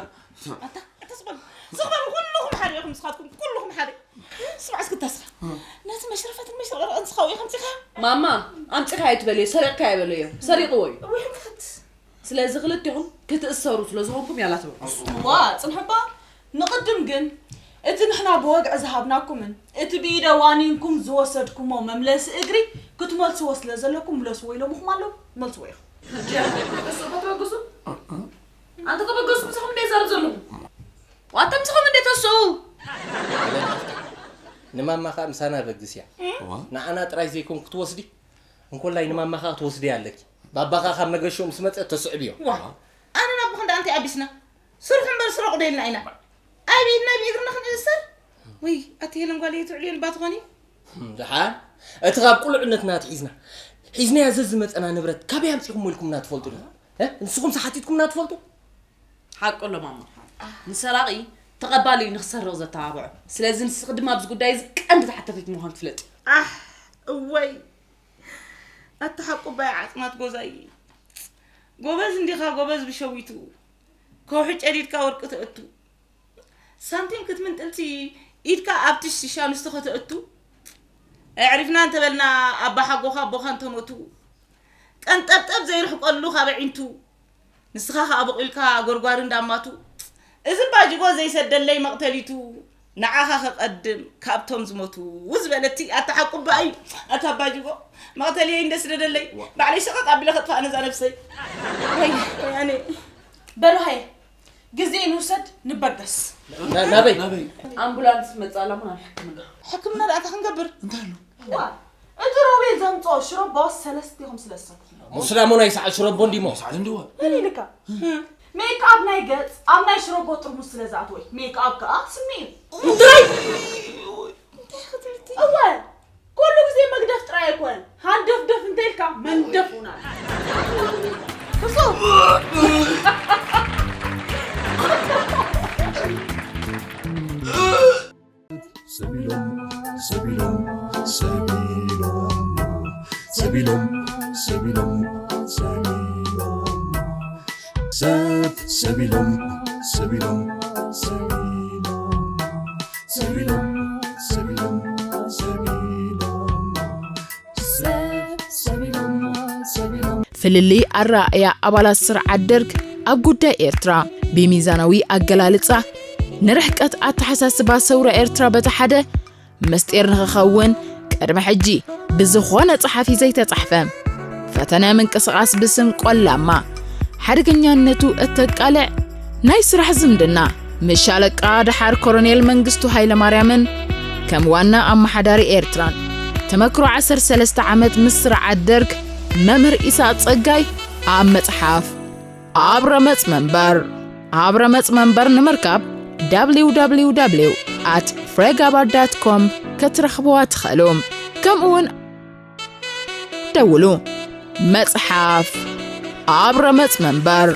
ኣታ ስቕ በሉ፣ ስቕ በሉ፣ ኩልኹም ሓደ ኢኹም፣ ንስኻትኩም ኩልኹም ሓደ። ስማዕ እስኪ ተስፋ፣ ነቲ መሽረፈትን መሽረቕረቕን ስኻው ኢኻ ኣምጺኻዮ? ማማ፣ ኣምጺኻዮ ኣይትበልዮ፣ ሰሪቕካዮ በለዮ። ሰሪቕዎ እዩ። እውይ፣ ሕምቀት። ስለዚ ክልቴኹም ክትእሰሩ ስለ ዝኾንኩም ያላ ትበሉ። ዋ፣ ጽንሑ እባ። ንቕድም ግን፣ እቲ ንሕና ብወግዒ ዝሃብናኩምን፣ እቲ ብኢደ ዋኒንኩም ዝወሰድኩሞ መምለሲ እግሪ ክትመልስዎ ስለ ዘለኩም፣ ምለስዎ ኢሎምኹም ኣለዉ፣ መልስዎ ኢኹም። ሕጂ እሱ ከተበግሱ? ኣንተ ተበገስኩም ንስኹም እንደ ይዛረብ ዘለኹም? ዋተም ንስኹም እንደ ተስኡ? ንማማ ኸኣ ምሳና በግስ እያ። እዋ። ንዓና ጥራይ ዘይኮን ክትወስዲ፣ እንኮላይ ንማማ ኸኣ ክትወስዲ ኣለኪ። ባባኻ ካብ መገሾ ምስ መጸ ተስዕብዮ። ዋ፣ ኣነ ናብ ክንዳ ኣንቲ ኣቢስና። ስርሑ እምበር ስረቑ ደልና ኢና። ኣብ ኢድና ብእግርና ክንእሰር? ወይ፣ ኣቲ ሄለን ጓለይ ትዕልዮ ልባ ትኾኒ? ደሓን፣ እቲ ካብ ቁልዕነትና ኣትሒዝና ሒዝናዮ ዘዝመጸና ንብረት ካበይ ኣምጺኹሞ ኢልኩምና ትፈልጡ ዶ? እ? ንስኹም ሓቲትኩምና ትፈልጡ? ሓቁ ኣሎ ማማ። ንሰራቒ ተቐባሊ እዩ ንኽሰርቕ ዘተባብዖ። ስለዚ ንስኺ ድማ ኣብዚ ጉዳይ እዚ ቀንዲ ተሓታቲት ምዃንኪ ፍለጢ። ኣሕ፣ እወይ። ኣታ ሓቁ ባይ ዓጽማት ጎዛይ። ጎበዝ እንዲኻ፣ ጎበዝ ብሸዊቱ። ከውሒ ጨዲድካ ወርቂ ተእቱ። ሳንቲም ክትምንጥልሲ ኢድካ ኣብ ትሽትሽ ኣንስቲ ከተእቱ። ኣዕሪፍና እንተበልና ኣባ ሓጎኻ ኣቦኻ እንተሞቱ። ቀንጠብጠብ ዘይርሕቀሉ ካብ ኣዒንቱ። ንስኻ ኸኣ በቑልካ ጎርጓሪ እንዳማቱ። እዚ ባጅጎ ዘይሰደለይ መቕተሊቱ። ንዓኻ ከቐድም ካብቶም ዝሞቱ ዝበለቲ ኣታ ሓቁ እባ እዩ። ኣታ ባጅጎ መቕተልየይ እንደ ስደደለይ። ዋ። ባዕለይ ሸቐጥ ኣቢለ ከጥፋእ ነዛ ነብሰይ። ወይ፣ ወይ ኣነ። በሉ ሃየ፣ ግዜ ንውሰድ፣ ንበገስ። ና-፣ ናበይ? ናበይ? ኣምቡላንስ መጻ ኣላ እሞ ናብ ሕክምና። ሕክምና ደኣ እንታይ ክንገብር? እንታይ ኣሎ? ዋ፣ እቲ ሮቤል ዘምጽኦ ሽሮቦ ሰለስቲኹም ስለ ዝሰትኹሞ። ሙስላሞ ናይ ሰዓት ሽሮቦ እንዲሞ። ሰዓት እንዲዎ። መን ኢልካ? ሜክኣፕ ናይ ገጽ ኣብ ናይ ሽሮቦ ጥርሙስ ስለ ዝኣትወ እዩ። ሜክኣፕ ከኣ ስሚ እዩ። እንታይ? እንታይ ክትብል እቲ? እወ፣ ኩሉ ግዜ መግደፍ ጥራይ ኣይኮነን። ሃንደፍደፍ እንተ ኢልካ መንደፍ እውን ኣሎ። ሕሱም! ሰቢሎም፣ ሰቢሎም፣ ሰቢሎም፣ ሰቢሎም፣ ሰቢሎም፣ ሰቢሎም፣ ሰብ፣ ሰቢሎም፣ ሰቢሎም፣ ሰቢሎም፣ ሰቢሎም፣ ሰቢሎም፣ ሰቢሎም፣ ሰብ፣ ሰቢሎም፣ ሰቢሎም። ፍልልይ ኣረኣእያ ኣባላት ስርዓት ደርግ ኣብ ጉዳይ ኤርትራ ብሚዛናዊ ኣገላልጻ፣ ንርሕቀት ኣተሓሳስባ ሰውራ ኤርትራ በቲ ሓደ ምስጢር ንኽኸውን ቅድሚ ሕጂ ብዝኾነ ጸሓፊ ዘይተጻሕፈ ፈተነ ምንቅስቓስ ብስም ቆላማ ሓደገኛነቱ እተቃልዕ ናይ ስራሕ ዝምድና ምስ ሻለቃ ደሓር ኮሎኔል መንግስቱ ሃይለማርያምን ከም ዋና ኣመሓዳሪ ኤርትራን ተመክሮ ዓሰርተ ሰለስተ ዓመት ምስ ስርዓት ደርግ መምህር ኢሳቅ ጸጋይ ኣብ መጽሓፍ ኣብ ረመጽ መንበር ኣብ ረመጽ መንበር ንምርካብ www at free gabar dot com ክትረኽብዋ ትኽእሉ። ከምኡውን ደውሉ። መጽሓፍ ኣብ ረመጽ መንበር